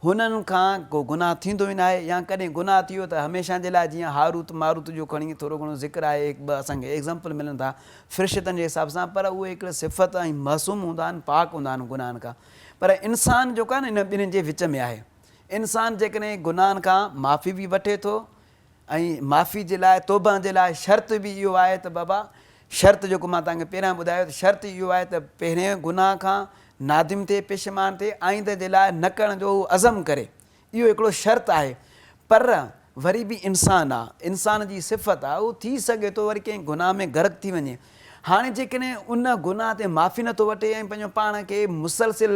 هنن کان ڪو گناهه ٿيندو ئي ناهي يا ڪڏهن گناهه ٿي ويو ته هميشه جي لاء جيئن هاروت ماروت جو کڻي ٿورو گهڻو ذڪر آهي هڪ ٻه اسان کي ايگزامپل ملن ٿا فرشتن جي حساب سان پر اهي هڪڙي صفت ۽ معصوم هوندا آهن پاڪ هوندا آهن گناهن کان پر انسان جيڪو آهي نه انهن ٻنهين جي وچ ۾ آهي انسان جيڪڏهن گناهن کان معافي به وٺي ٿو ۽ معافي جي لاء توبه جي لاء شرط به اهو آهي ته بابا شرط جيڪو مان توهان کي پهريان ٻڌايو ته شرط اهو آهي ته پهرين گناهه کان نادم ٿئي پشيمان ٿئي آئنده جي لاء نه ڪرڻ جو هو عزم ڪري اهو هڪڙو شرط آهي پر وري به انسان آ انسان جي صفت آ اهو ٿي سگهي ٿو وري ڪنهن گناهه ۾ غرق ٿي وڃي هاڻي جيڪڏهن ان گناهه تي معافي نٿو وٺي ۽ پنهنجو پاڻ کي مسلسل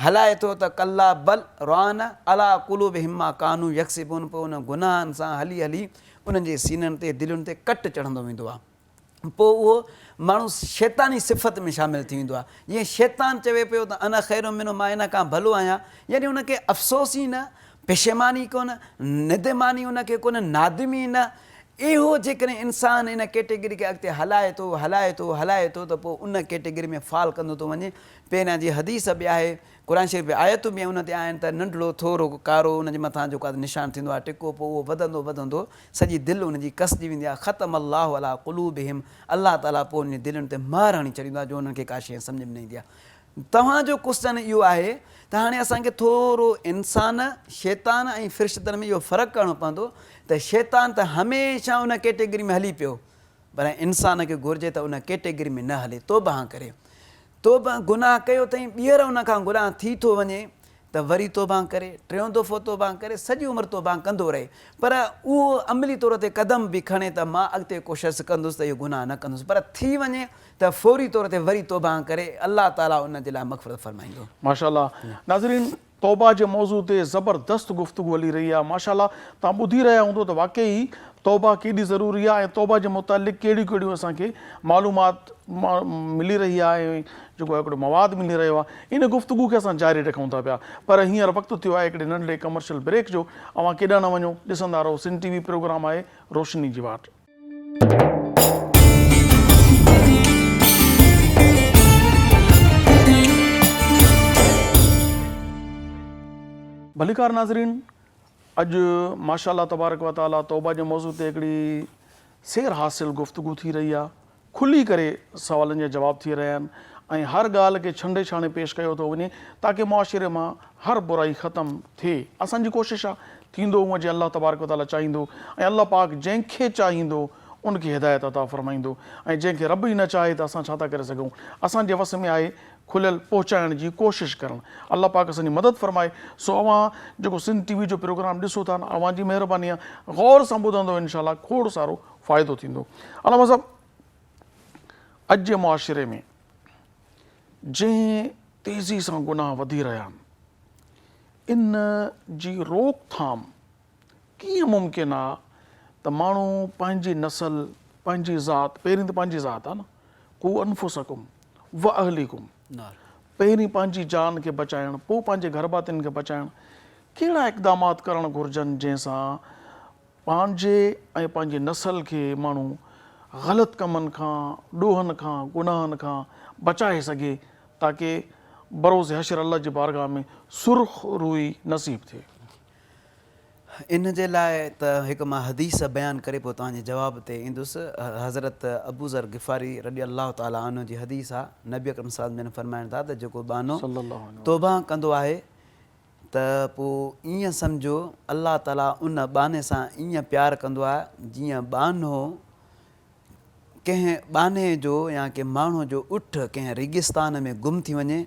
هلائي ٿو ته ڪلا بل ران عليٰ قلوبهم ما ڪانوا يڪسبون پوء انهن گناهن سان هلي هلي انهن جي سينن تي دلين تي ڪٽ چڙهندو ويندو آهي پوء اهو ماڻهو شيطاني صفت ۾ شامل ٿي ويندو آهي جيئن شيطان چوي پيو ته انا خير منه مان ان کان ڀلو آهيان يعني ان کي افسوس ئي نه پشيماني ڪونه ندماني ان کي ڪونه نادمي نه اهو جيڪڏهن انسان ان ڪيٽيگري کي اڳتي هلائي ٿو هلائي ٿو هلائي ٿو ته پوء ان ڪيٽيگري ۾ فال ڪندو ٿو وڃي پهريان جي حديث به آهي، قرآن شريف ۾ آيتون به ان تي آهن ته ننڍڙو ٿورو ڪارو ان جي مٿان جيڪو آهي نشان ٿيندو آهي ٽڪو پوء اهو وڌندو وڌندو سڄي دل ان جي ڪسجي ويندي آهي ختم الله علي قلوبهم الله تعالي پوء انهن جي دلين تي مهر هڻي ڇڏيندو آهي جو انهن کي ڪا شيء سمجهه ۾ نه ايندي آهي. توهان جو ڪوسچن اهو آهي ته هاڻي اسان کي ٿورو انسان، شيطان ۽ فرشتن ۾ اهو فرق ڪرڻو پوندو ته شيطان ته هميشه ان ڪيٽيگري ۾ هلي پيو پر انسان کي گهرجي ته ان ڪيٽيگري ۾ نه هلي توبهه ڪري. توبه، گناهه ڪيو اٿئي، ٻيهر ان کان گناهه ٿي ٿو وڃي ته وري توبه ڪري، ٽيون دفعو توبه ڪري، سڄي عمر توبه ڪندو رهي، پر اهو عملي طور تي قدم به کڻي ته مان اڳتي ڪوشش ڪندس ته اهو گناهه نه ڪندس، پر ٿي وڃي ته فوري طور تي وري توبه ڪري، الله تعاليٰ ان جي لاء مغفرت فرمائيندو. ماشاء الله ناظرين! توبه جي موضوع تي زبردست گفتگو هلي رهي آهي ماشاء الله توهان ٻڌي رهيا هوندو ته واقعي ئي توبه ڪيڏي ضروري آهي ۽ توبه جي متعلق ڪهڙيون ڪهڙيون اسان کي معلومات ملي رهي آهي ۽ جيڪو هڪڙو مواد ملي رهيو آهي ان گفتگو کي اسان جاري رکون ٿا پيا پر هينئر وقت ٿيو آهي هڪڙي ننڍڙي ڪمرشل بريڪ جو اوهان ڪيڏانهن نه وڃو ڏسندا رهو سنڌ ٽي وي پروگرام آهي روشني جي واٽ. ڀليڪار ناظرين اڄ ماشاء الله تبارڪ و تعالي توبه جي موضوع تي هڪڙي سير حاصل گفتگو ٿي رهي آهي کلي ڪري سوالن جا جواب ٿي رهيا آهن ۽ هر ڳالهه کي ڇنڊي ڇاڻي پيش ڪيو ٿو وڃي تاڪه معاشري مان هر برائي ختم ٿئي اسان جي ڪوشش آهي ٿيندو هونء جي الله تبارڪ و تعالي چاهيندو ۽ الله پاڪ جنهن کي چاهيندو ان کي هدايت عطا فرمائيندو ۽ جنهن کي رب ئي نه چاهي ته اسان ڇا ٿا ڪري سگهون اسان جي وس ۾ آهي کليل پهچائڻ جي ڪوشش ڪرڻ الله پاڪ اسان جي مدد فرمائي سو اوهان جيڪو سنڌ ٽي وي جو پروگرام ڏسو ٿا نه اوهان جي مهرباني آهي غور سان ٻڌندو انشاء الله کوڙ سارو فائدو ٿيندو. علامه صاحب اڄ جي معاشري ۾ جنهن تيزي سان گناهه وڌي رهيا آهن ان جي روڪٿام ڪيئن ممڪن آ ته ماڻهو پنهنجي نسل پنهنجي ذات پهرين ته پنهنجي ذات آ نه قو انفسکم واهليڪم پهرين پنهنجي جان کي بچائڻ پوء پنهنجي گهر ڀاتين کي بچائڻ ڪهڙا اقدامات ڪرڻ گهرجن جنهن سان پنهنجي ۽ پنهنجي نسل کي ماڻهو غلط ڪمن کان، ڏوهن کان، گناهن کان بچائي سگهي تاڪه بروز حشر الله جي بارگاهه ۾ سرخ روئي نصيب ٿئي. ان جي لاء ته هڪ مان حديث بيان ڪري پوء توهان جي جواب تي ايندس. حضرت ابوذر غفاري رضي الله تعالٰي عنه جي حديث آ، نبي اڪرم صلي الله عليه وسلم جن فرمائن ٿا ته جيڪو ٻانهو توبه ڪندو آهي ته پوء ائين سمجهو الله تعاليٰ ان ٻانهي سان ائين پيار ڪندو آهي جيئن ٻانهو ڪنهن ٻانهي جو يا ڪنهن ماڻهوء جو اٺ ڪنهن ريگستان ۾ گم ٿي وڃي،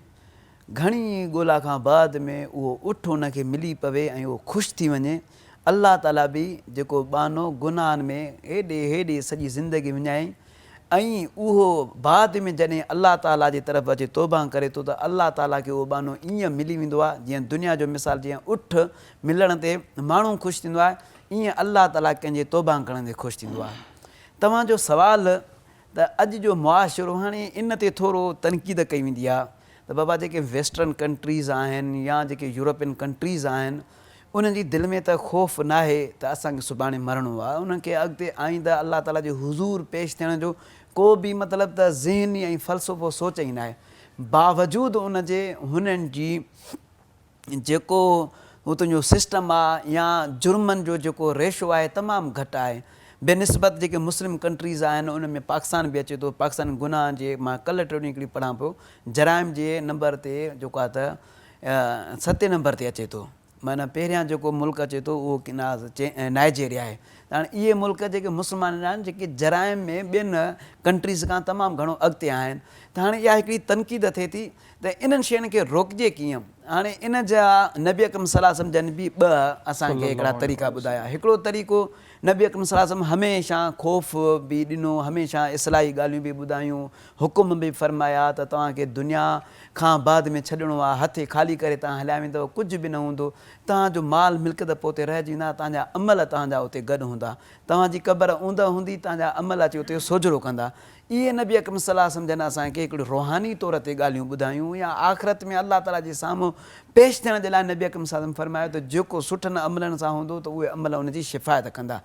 گهڻي ڳولا کان بعد ۾ اهو اٺ ان کي ملي پوي ۽ اهو خوش ٿي وڃي، الله تعاليٰ به جيڪو ٻانهو گناهن ۾ هيڏي هيڏي سڄي زندگي وڃائي ۽ اهو بعد ۾ جڏهن الله تعاليٰ جي طرف اچي توبه ڪري ٿو ته الله تعاليٰ کي اهو ٻانهو ائين ملي ويندو آهي جيئن دنيا جو مثال جيئن اٺ ملڻ تي ماڻهو خوش ٿيندو آهي ائين الله تعاليٰ ڪنهن جي توبه ڪرڻ تي خوش ٿيندو آهي. توهان جو سوال ته اڄ جو معاشرو هاڻي ان تي ٿورو تنقيد ڪئي ويندي آهي ته بابا جيڪي ويسٽرن ڪنٽريز آهن يا جيڪي يورپين ڪنٽريز آهن انهن جي دل ۾ ته خوف ناهي ته اسان کي سڀاڻي مرڻو آهي، انهن کي اڳتي آئنده الله تعاليٰ جي حضور پيش ٿيڻ جو ڪو به مطلب ته ذهني ۽ فلسفو سوچ ئي ناهي. باوجود ان جي هنن جي جيڪو اتان جو سسٽم آهي يا جرمن جو جيڪو ريشو آهي تمام گهٽ آهي. بنسبت جيڪي مسلم ڪنٽريز آهن ان ۾ پاڪستان به اچي ٿو، پاڪستان گناهن جي مان ڪلهه ٽيون ڏينهن هڪڙي پڙهان پيو جرائم جي نمبر تي جيڪو آهي ته ستين نمبر تي اچي ٿو معنيٰ پهريان جيڪو ملڪ اچي ٿو اهو نائجيريا آهي ته هاڻي اهي ملڪ جيڪي مسلمانن جا آهن جيڪي جرائم ۾ ٻين ڪنٽريز کان تمام گهڻو اڳتي آهن ته هاڻي اها هڪڙي تنقيد ٿئي ٿي ته انهن شين کي روڪجي ڪيئن هاڻي ان جا نبي اڪرم صلي الله عليه وسلم جن به ٻه اسان کي هڪڙا طريقا ٻڌايا هڪڙو طريقو نبي اڪرم صلي الله عليه وسلم هميشه خوف به ڏنو هميشه اصلاحي ڳالهيون به ٻڌايون حڪم به فرمايا ته توهان کي دنيا کان بعد ۾ ڇڏڻو آهي، هٿ خالي ڪري توهان هليا ويندؤ، ڪجهه به نه هوندو، توهان جو مال ملڪيت پوئتي رهجي ويندا، توهان جا عمل توهان جا اتي گڏ هوندا، توهان جي قبر اوندهه هوندي، توهان جا عمل اچي اتي سوجهرو ڪندا. اهي نبي اڪرم صلي الله عليه وسلم جن اسان کي هڪڙيون روحاني طور تي ڳالهيون ٻڌايون يا آخرت ۾ الله تعاليٰ جي سامهون پيش ٿيڻ جي لاء نبي اڪرم صلي الله عليه وسلم فرمايو ته جيڪو سٺن عملن سان هوندو ته اهي عمل ان جي شفاعت ڪندا.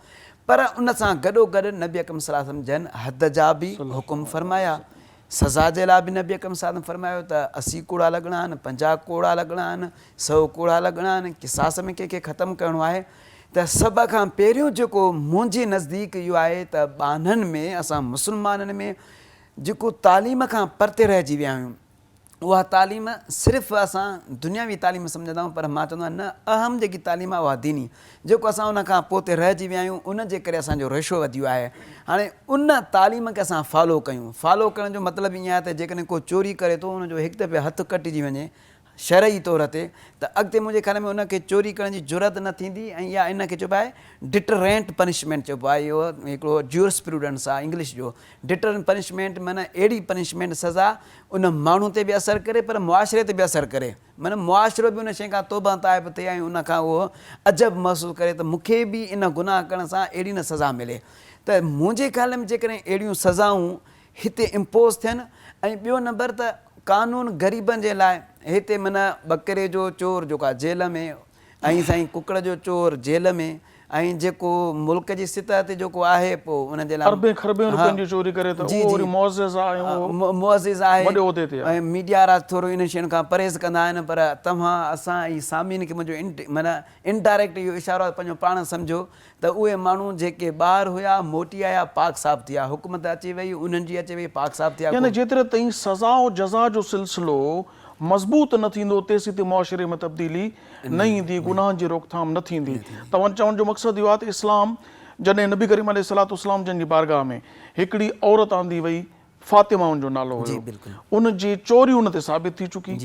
پر ان سان گڏوگڏ نبي اڪرم صلي الله عليه وسلم جن حد جا به حڪم فرمايا. سزا جي لاء به نبي اڪرم صلي الله عليه وسلم فرمايو ته 80 ڪوڙا لڳڻا آهن، 50 ڪوڙا لڳڻا آهن، سئو ڪوڙا لڳڻا آهن، قصاص ۾ ڪنهن کي ختم ڪرڻو آهي ته سڀ کان پهريون جيڪو منهنجي نزديڪ اهو آهي ته ٻانهن ۾ اسان مسلمانن ۾ جيڪو تعليم کان پرتي رهجي ويا آهيون اها تعليم صرف اسان دنياوي تعليم سمجهندا آهيون پر مان چوندو آهيان نه اهم جيڪي تعليم آهي اها ديني جيڪو اسان ان کان پوئتي رهجي ويا آهيون ان جي ڪري اسان جو ريشو وڌي ويو آهي هاڻي ان تعليم کي اسان فالو ڪيون فالو ڪرڻ جو مطلب ائين آهي ته جيڪڏهن ڪو چوري ڪري ٿو ان جو هڪ دفعي هٿ ڪٽجي وڃي شرعي طور تي ته اڳتي منهنجي خيال ۾ ان کي چوري ڪرڻ جي جرئت نه ٿيندي ۽ يا ان کي چئبو آهي ڊٽرينٽ پنشمينٽ چئبو آهي اهو هڪڙو جيورسپروڊنس آهي انگلش جو ڊٽرنٽ پنشمينٽ معنيٰ اهڙي پنشمينٽ سزا ان ماڻهو تي به اثر ڪري پر معاشري تي به اثر ڪري معنيٰ معاشرو به ان شيء کان توبه تائب ٿئي ۽ ان کان اهو عجب محسوس ڪري ته مون کي به ان گناهه ڪرڻ سان اهڙي نه سزا ملي ته منهنجي خيال ۾ جيڪڏهن اهڙيون سزائون هتي امپوز ٿين ۽ ٻيو نمبر ته قانون غريبن جي لاء هتي معنيٰ ٻڪري جو چور جيڪو آهي جيل ۾ ۽ سائين ڪڪڙ جو چور جيل ۾ ۽ جيڪو ملڪ جي سطح تي جيڪو آهي پوء ان جي لاء اربين کربين روپين جي چوري ڪري ته اهو وري معزز آهي ۽ اهو معزز آهي وڏي عهدي تي آهي. ۽ ميڊيا وارا ٿورو انهن شين کان پرهيز ڪندا آهن پر توهان اسان ۽ سامعين کي منهنجو معنيٰ انڊائريڪٽ اهو اشارو آهي پنهنجو پاڻ سمجهو ته اهي ماڻهو جيڪي ٻاهر هيا موٽي آيا پاڪ صاف ٿيا حڪومت اچي وئي انهن جي اچي وئي پاڪ صاف ٿيا يعني جيتري تائين سزا و جزا جو سلسلو مضبوط نه ٿيندو تيسين تائين معاشري ۾ تبديلي نه ايندي، گناهن جي روڪٿام نه ٿيندي. توهان چوڻ جو مقصد اهو آهي ته اسلام جڏهن نبي ڪريم عليه الصلوة والسلام جن جي بارگاهه ۾ هڪڙي عورت آندي وئي فاطمه ان جو نالو هيو ان جي چوري ان تي ثابت ٿي چڪي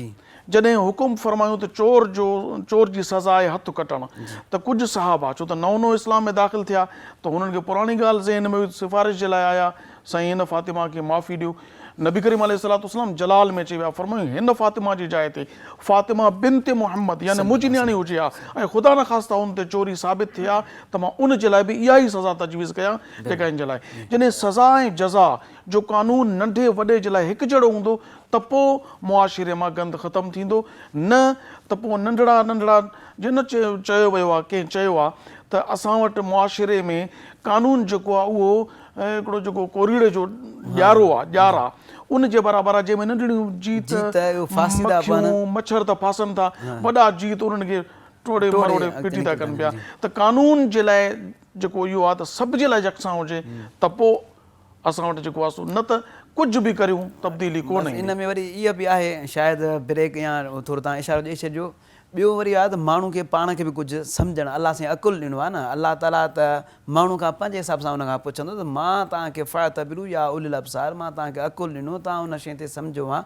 جڏهن حڪم فرمايون ته چور جو چور جي سزا آهي هٿ ڪٽڻ ته ڪجهه صحابه ڇو ته نئون نئون اسلام ۾ داخل ٿيا ته هنن کي پراڻي ڳالهه ذهن ۾ هئي ته سفارش جي لاء آيا سائين هن فاطمه کي معافي ڏيو نبي ڪريم عليه الصلوة والسلام جلال ۾ اچي ويا، فرمايائون، هن فاطمه جي جاء تي فاطمه بنت محمد يعني منهنجي نياڻي هجي ها ۽ خدا نخواسته ان تي چوري ثابت ٿئي ها ته مان ان جي لاء به اها ئي سزا تجويز ڪيان جيڪا هن جي لاء. جڏهن سزا ۽ جزا جو قانون ننڍي وڏي جي لاء هڪجهڙو هوندو ته پوء معاشري مان گند ختم ٿيندو نه ته پوء ننڍڙا ننڍڙا جيئن نه چيو ويو آهي ڪنهن چيو آهي ته اسان وٽ معاشري ۾ قانون جيڪو آهي اهو هڪڙو جيڪو ڪوريڙي جو ڄارو آ، ڄار آ، ان جي برابر آ، جنهن ۾ ننڍڙيون جيت، مکيون، مڇر ته ڦاسن ٿا، وڏا جيت انهن کي ٽوڙي مروڙي ڦٽي ٿا ڪن پيا ته قانون جي لاء جيڪو اهو آ ته سڀ جي لاء يڪسان هجي ته پوء اسان وٽ جيڪو آ سو نه ته ڪجهه به ڪريون تبديلي ڪونه ايندي. ان ۾ وري اها به آهي شايد بريڪ يا ٿورو توهان اشارو ڏئي ڇڏجو ٻيو وري آهي ته ماڻهو کي پاڻ کي به ڪجهه سمجهڻ الله سائين عقل ڏنو آهي نه الله تعالي ته ماڻهو کان پنهنجي حساب سان ان کان پڇندو ته مان توهان کي فاعتبروا يا اولي الابصار مان توهان کي عقل ڏنو توهان ان شيء تي سمجهو ها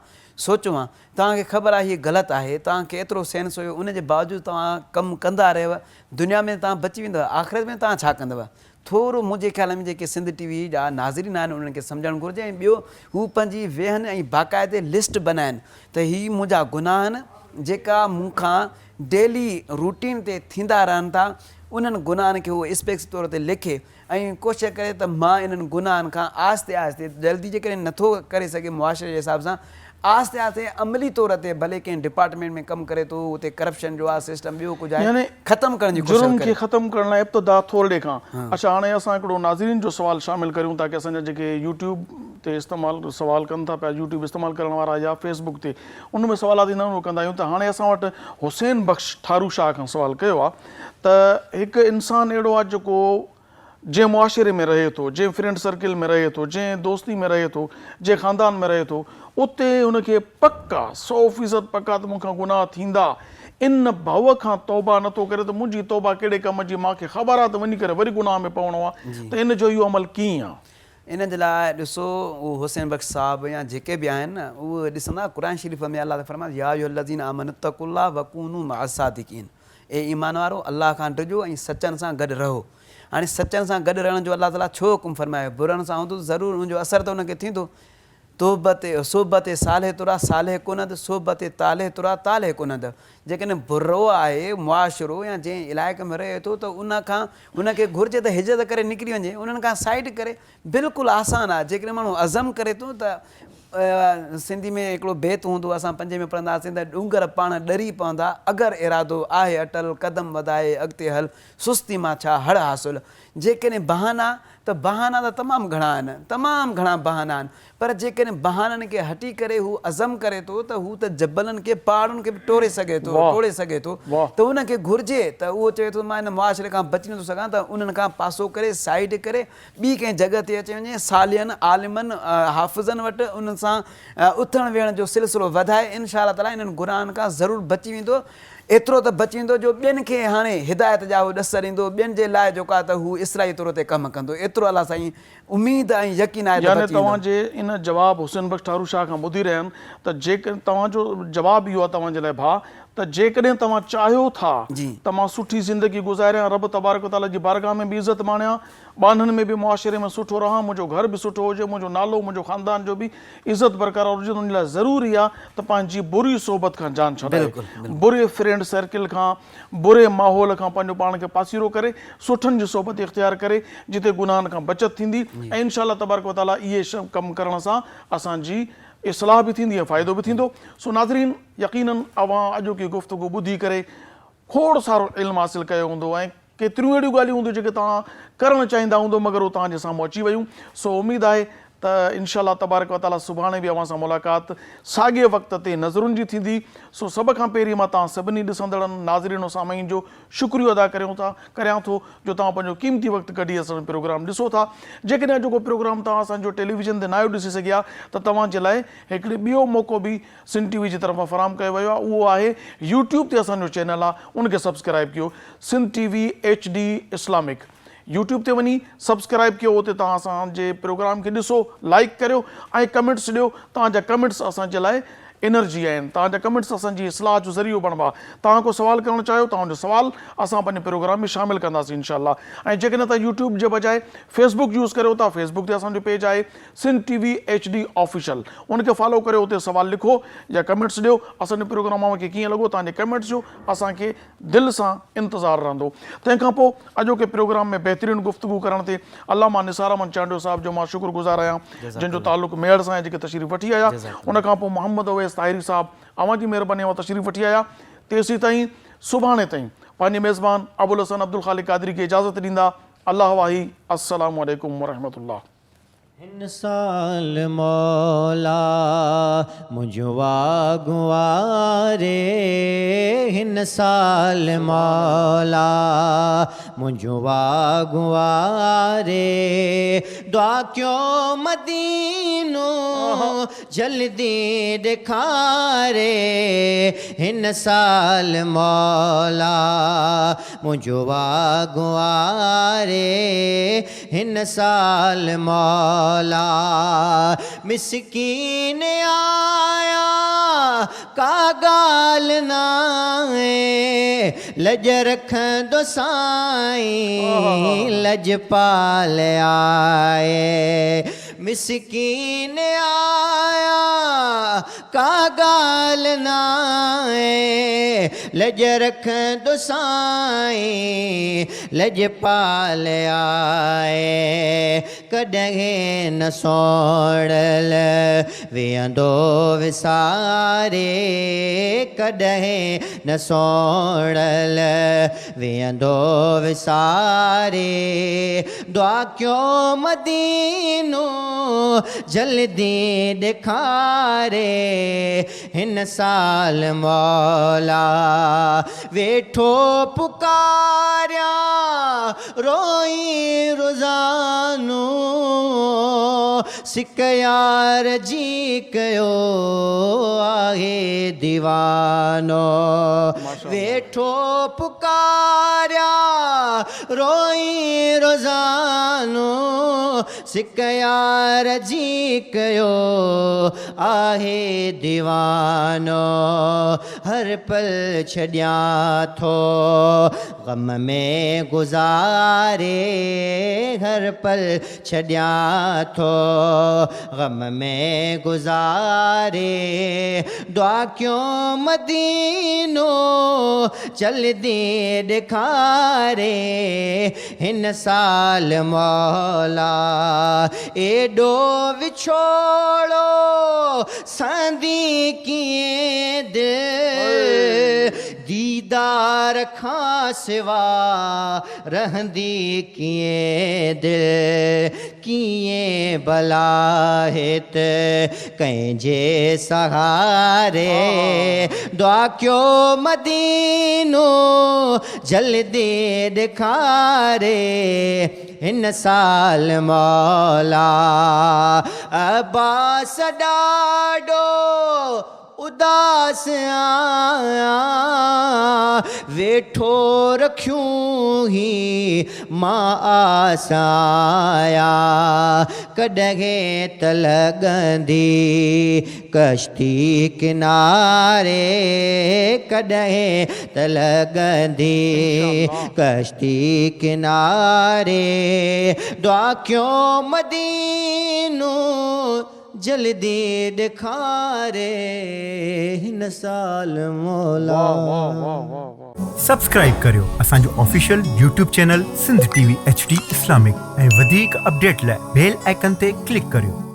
سوچو ها توهان کي خبر آهي هي غلط آهي توهان کي ايترو سينس هيو ان جي باوجود توهان ڪم ڪندا رهيو دنيا ۾ توهان بچي ويندؤ آخرت ۾ توهان ڇا ڪندؤ ٿورو منهنجي خيال ۾ جيڪي سنڌ ٽي وي جا ناظرين آهن انهن کي سمجهڻ گهرجي ۽ ٻيو هو پنهنجي ويهن ۽ باقاعدي لسٽ بنائن ته هي منهنجا گناهه آهن جيڪا مون کان ڊيلي روٽين تي ٿيندا رهن ٿا انهن گناهن کي هو اسپيڪس طور تي لکي ۽ ڪوشش ڪري ته مان انهن گناهن کان آهستي آهستي جلدي جيڪڏهن نٿو ڪري سگهي معاشري جي حساب سان آهستي آهستي عملي طور تي ڀلي ڪنهن ڊپارٽمينٽ ۾ ڪم ڪري ٿو اتي ڪرپشن جو آهي سسٽم ٻيو ڪجهه آهي يعني ختم ڪرڻ جي ڪوشش جرم ڪري. کي ختم ڪرڻ لاء ابتدا ٿورڙي کان. اڇا هاڻي اسان هڪڙو ناظرين جو سوال شامل ڪريون تاڪه اسان جا جيڪي يوٽيوب تي استعمال سوال ڪن ٿا پيا يوٽيوب استعمال ڪرڻ وارا يا فيس بڪ تي ان ۾ سوالات ايندا آهن اهو ڪندا آهيون ته هاڻي اسان وٽ حسين بخش ٺارو شاهه کان سوال ڪيو آهي ته هڪ انسان اهڙو آهي جيڪو جنهن معاشري ۾ رهي ٿو، جنهن فرينڊ سرڪل ۾ رهي ٿو، جنهن دوستي ۾ رهي ٿو، جنهن خاندان ۾ رهي ٿو، اتي هن کي پڪ آ، 100% پڪ آ ته مون کان گناهه ٿيندا. ان ڀؤ کان توبه نه ٿو ڪري ته منهنجي توبه ڪهڙي ڪم جي، مان کي خبر آ ته وڃي ڪري وري گناهه ۾ پوڻو آ ته ان جو اهو عمل ڪيئن آ؟ ان جي لاء ڏسو اهو حسين بخش صاحب يا جيڪي به آهن نه اهي ڏسندا قرآن شريف ۾ الله تعالي فرمائي ٿو يا ايها الذين آمنوا اتقوا الله وڪونوا مع الصادقين اي ايمان وارو! الله کان ڊڄو ۽ سچن سان گڏ رهو. هاڻي سچن سان گڏ رهڻ جو الله تعاليٰ ڇو حڪم فرمايو؟ برن سان هوندو ته ضرور ان جو اثر ته ان کي ٿيندو. توبت صحبت صالح ترا صالح ڪند، صحبت طالح ترا طالح ڪند. جيڪڏهن برو آهي معاشرو يا جنهن علائقي ۾ رهي ٿو ته ان کان هن کي گهرجي ته هجرت ڪري نڪري وڃي، انهن کان سائيڊ ڪري. بلڪل آسان آهي جيڪڏهن ماڻهو عزم ڪري ٿو ته سنڌي ۾ هڪڙو بيت هوندو هو اسان پنجين ۾ پڙهندا هئاسين ته ڏونگر پاڻ ڏري پوندا اگر ارادو آهي اٽل قدم وڌائي اڳتي هل سستي مان ڇا هڙ حاصل جيڪڏهن بهانا ته بهانا ته تمام گهڻا آهن تمام گهڻا بهانا آهن پر جيڪڏهن بهانن کي هٽي ڪري هو عزم ڪري ٿو ته هو ته جبلن کي پهاڙن کي به ٽوڙي سگهي ٿو ٽوڙي سگهي ٿو ته ان کي گهرجي ته اهو چوي ٿو مان هن معاشري کان بچي نٿو سگهان ته انهن کان پاسو ڪري سائيڊ ڪري ٻي ڪنهن جڳهه تي اچي وڃي، صالحن، عالمن، حافظن وٽ انهن سان اٿڻ ويهڻ جو سلسلو وڌائي، انشاء الله تعاليٰ انهن گناهن کان ضرور بچي ويندو. ايترو ته بچيندو جو ٻين کي هاڻي هدايت جا هو ڏس ڏيندو، ٻين جي لاء جيڪو آهي ته هو اصلاحي طور تي ڪم ڪندو. ايترو الله سائين اميد ۽ يقين آهي ته يعني بچي ايندو. توهان جي ان جواب حسين بخش ٺارو شاهه کان ٻڌي رهيا آهن ته جيڪڏهن توهان جو جواب اهو آهي توهان جي لاء ڀاء ته جيڪڏهن توهان چاهيو ٿا ته مان سٺي زندگي گذاريان رب تبارڪ و تعاليٰ جي بارگاهه ۾ به عزت ماڻيان ٻانهن ۾ به معاشري ۾ سٺو رهان، منهنجو گهر به سٺو هجي، منهنجو نالو، منهنجو خاندان جو به عزت برقرار هجي ته ان لاء ضروري آهي ته پنهنجي بري صحبت کان جان ڇڏائي، بري فرينڊ سرڪل کان، بري ماحول کان پنهنجو پاڻ کي پاسيرو ڪري، سٺن جي صحبت اختيار ڪري، جتي گناهن کان بچت ٿيندي ۽ انشاء الله تبارڪ و تعاليٰ اهي ڪم ڪرڻ سان اسان جي اصلاح به ٿيندي ۽ فائدو به ٿيندو. سو ناظرين يقيناً اوهان اڄوڪي گفتگو ٻڌي ڪري کوڙ سارو علم حاصل ڪيو هوندو ۽ ڪيتريون اهڙيون ڳالهيون هونديون جيڪي توهان ڪرڻ چاهيندا هوندو مگر اهو توهان جي سامهون اچي ويون سو اميد آهي ته انشاء الله تبارڪ وتعالي سڀاڻي به اوهان سان ملاقات ساڳئي وقت تي نظرن جي ٿيندي سو سڀ کان پهرين مان توهان سڀني ڏسندڙن ناظرين و سامعين جو شڪريو ادا ڪريون ٿا ڪريان ٿو جو توهان پنهنجو قيمتي وقت ڪڍي اسان جو پروگرام ڏسو ٿا جيڪڏهن اڄوڪو پروگرام توهان اسان جو ٽيليويزن تي ناهيو ڏسي سگهيا ته توهان جي لاء هڪڙي ٻيو موقعو به سنڌ ٽي وي جي طرفان فراهم ڪيو ويو آهي اهو آهي يوٽيوب تي اسان جو چينل آهي ان کي سبسڪرائب ڪيو Sindh T V H D Islamic YouTube تي وڃي سبسڪرائب ڪيو اتي توهان اسان جي پروگرام کي ڏسو لائڪ ڪريو ۽ ڪمينٽس ڏيو توهان جا ڪمينٽس اسان جي لاء انرجي آهن توهان جا ڪمينٽس اسان جي اصلاح جو ذريعو بڻبا توهان ڪو سوال ڪرڻ چاهيو توهان جو سوال اسان پنهنجي پروگرام ۾ شامل ڪنداسين انشاء الله ۽ جيڪڏهن توهان يوٽيوب جي بجاء فيسبوڪ يوز ڪريو ٿا فيسبوڪ تي اسان جو پيج آهي Sindh T V H D official ان کي فالو ڪريو اتي سوال لکو يا ڪمينٽس ڏيو اسان جو پروگرام اوهان کي ڪيئن لڳو توهان جي ڪمينٽس جو اسان کي دل سان انتظار رهندو تنهن کان پوء اڄوڪي پروگرام ۾ بهترين گفتگو ڪرڻ تي علامه نثار احمد چانڊيو صاحب جو مان شڪر گذار آهيان جن جو تعلق ميهڙ سان آهي جيڪي تشريف وٺي آيا ان کان پوء محمد اويس طاهري صاحب اوهان جي مهرباني اوهان تشريف وٺي آيا تيسيتائين سڀاڻي تائين پنهنجي ميزبان ابوالحسن عبدالخالق قادري کي اجازت ڏيندا الله واهي السلام عليڪم ورحمة الله. هن سال مولا منهنجون واڳون واري هن سال مولا منهنجون واڳون واري دعا ڪيو مدينو جلدي ڏيکاري هن سال مولا منهنجون واڳون واري هن سال مولا مسڪين آيا ڪا ڳالهه ناهي لڄ رکندو سائين لڄپال آهي مسڪين آيا ڪا ڳالهه ناهي لڄ رکندو سائين لڄپال آهي ڪڏهن نه سوڻل ويهندو وساري ڪڏهن نه سوڻل ويهندو وساري دعا ڪيو مدينو جلدي ڏيکاري هن سال مولا ويٺو پڪاريان روئي روزانو سڪ يار جي ڪيو آهي ديوانو ويٺو پڪاريان روئي روزانو سڪ يار جي ڪيو آهي ديوانو هر پل ڇڏيان ٿو غم ۾ گذاري هر پل ڇڏيان ٿو غم ۾ گذاري دعا ڪيو مدينو جلدي ڏيکاري هن سال مولا ايڏو وڇوڙو سهندي ڪيئن دل ديدار کان سوا رهندي ڪيئن دل ڪيئن ڀلا هت ڪنهن جي سهاري دعا ڪيو مدينو جلدي ڏيکاري هن سال مولا عباس ڏاڏو. اداس آهيان، ويٺو رکيون هي مان آس آيا، ڪڏهن ته لڳندي ڪشتي ڪناري، ڪڏهن ته لڳندي ڪشتي ڪناري، دعا ڪيو مدينو جلدي ڏيکاري هن سال مولا. سبسڪرائيب ڪريو اسان جو official YouTube channel Sindh T V H D Islamic ۽ وڌيڪ اپڊيٽ لاء بيل آئيڪن تي ڪلڪ ڪريو.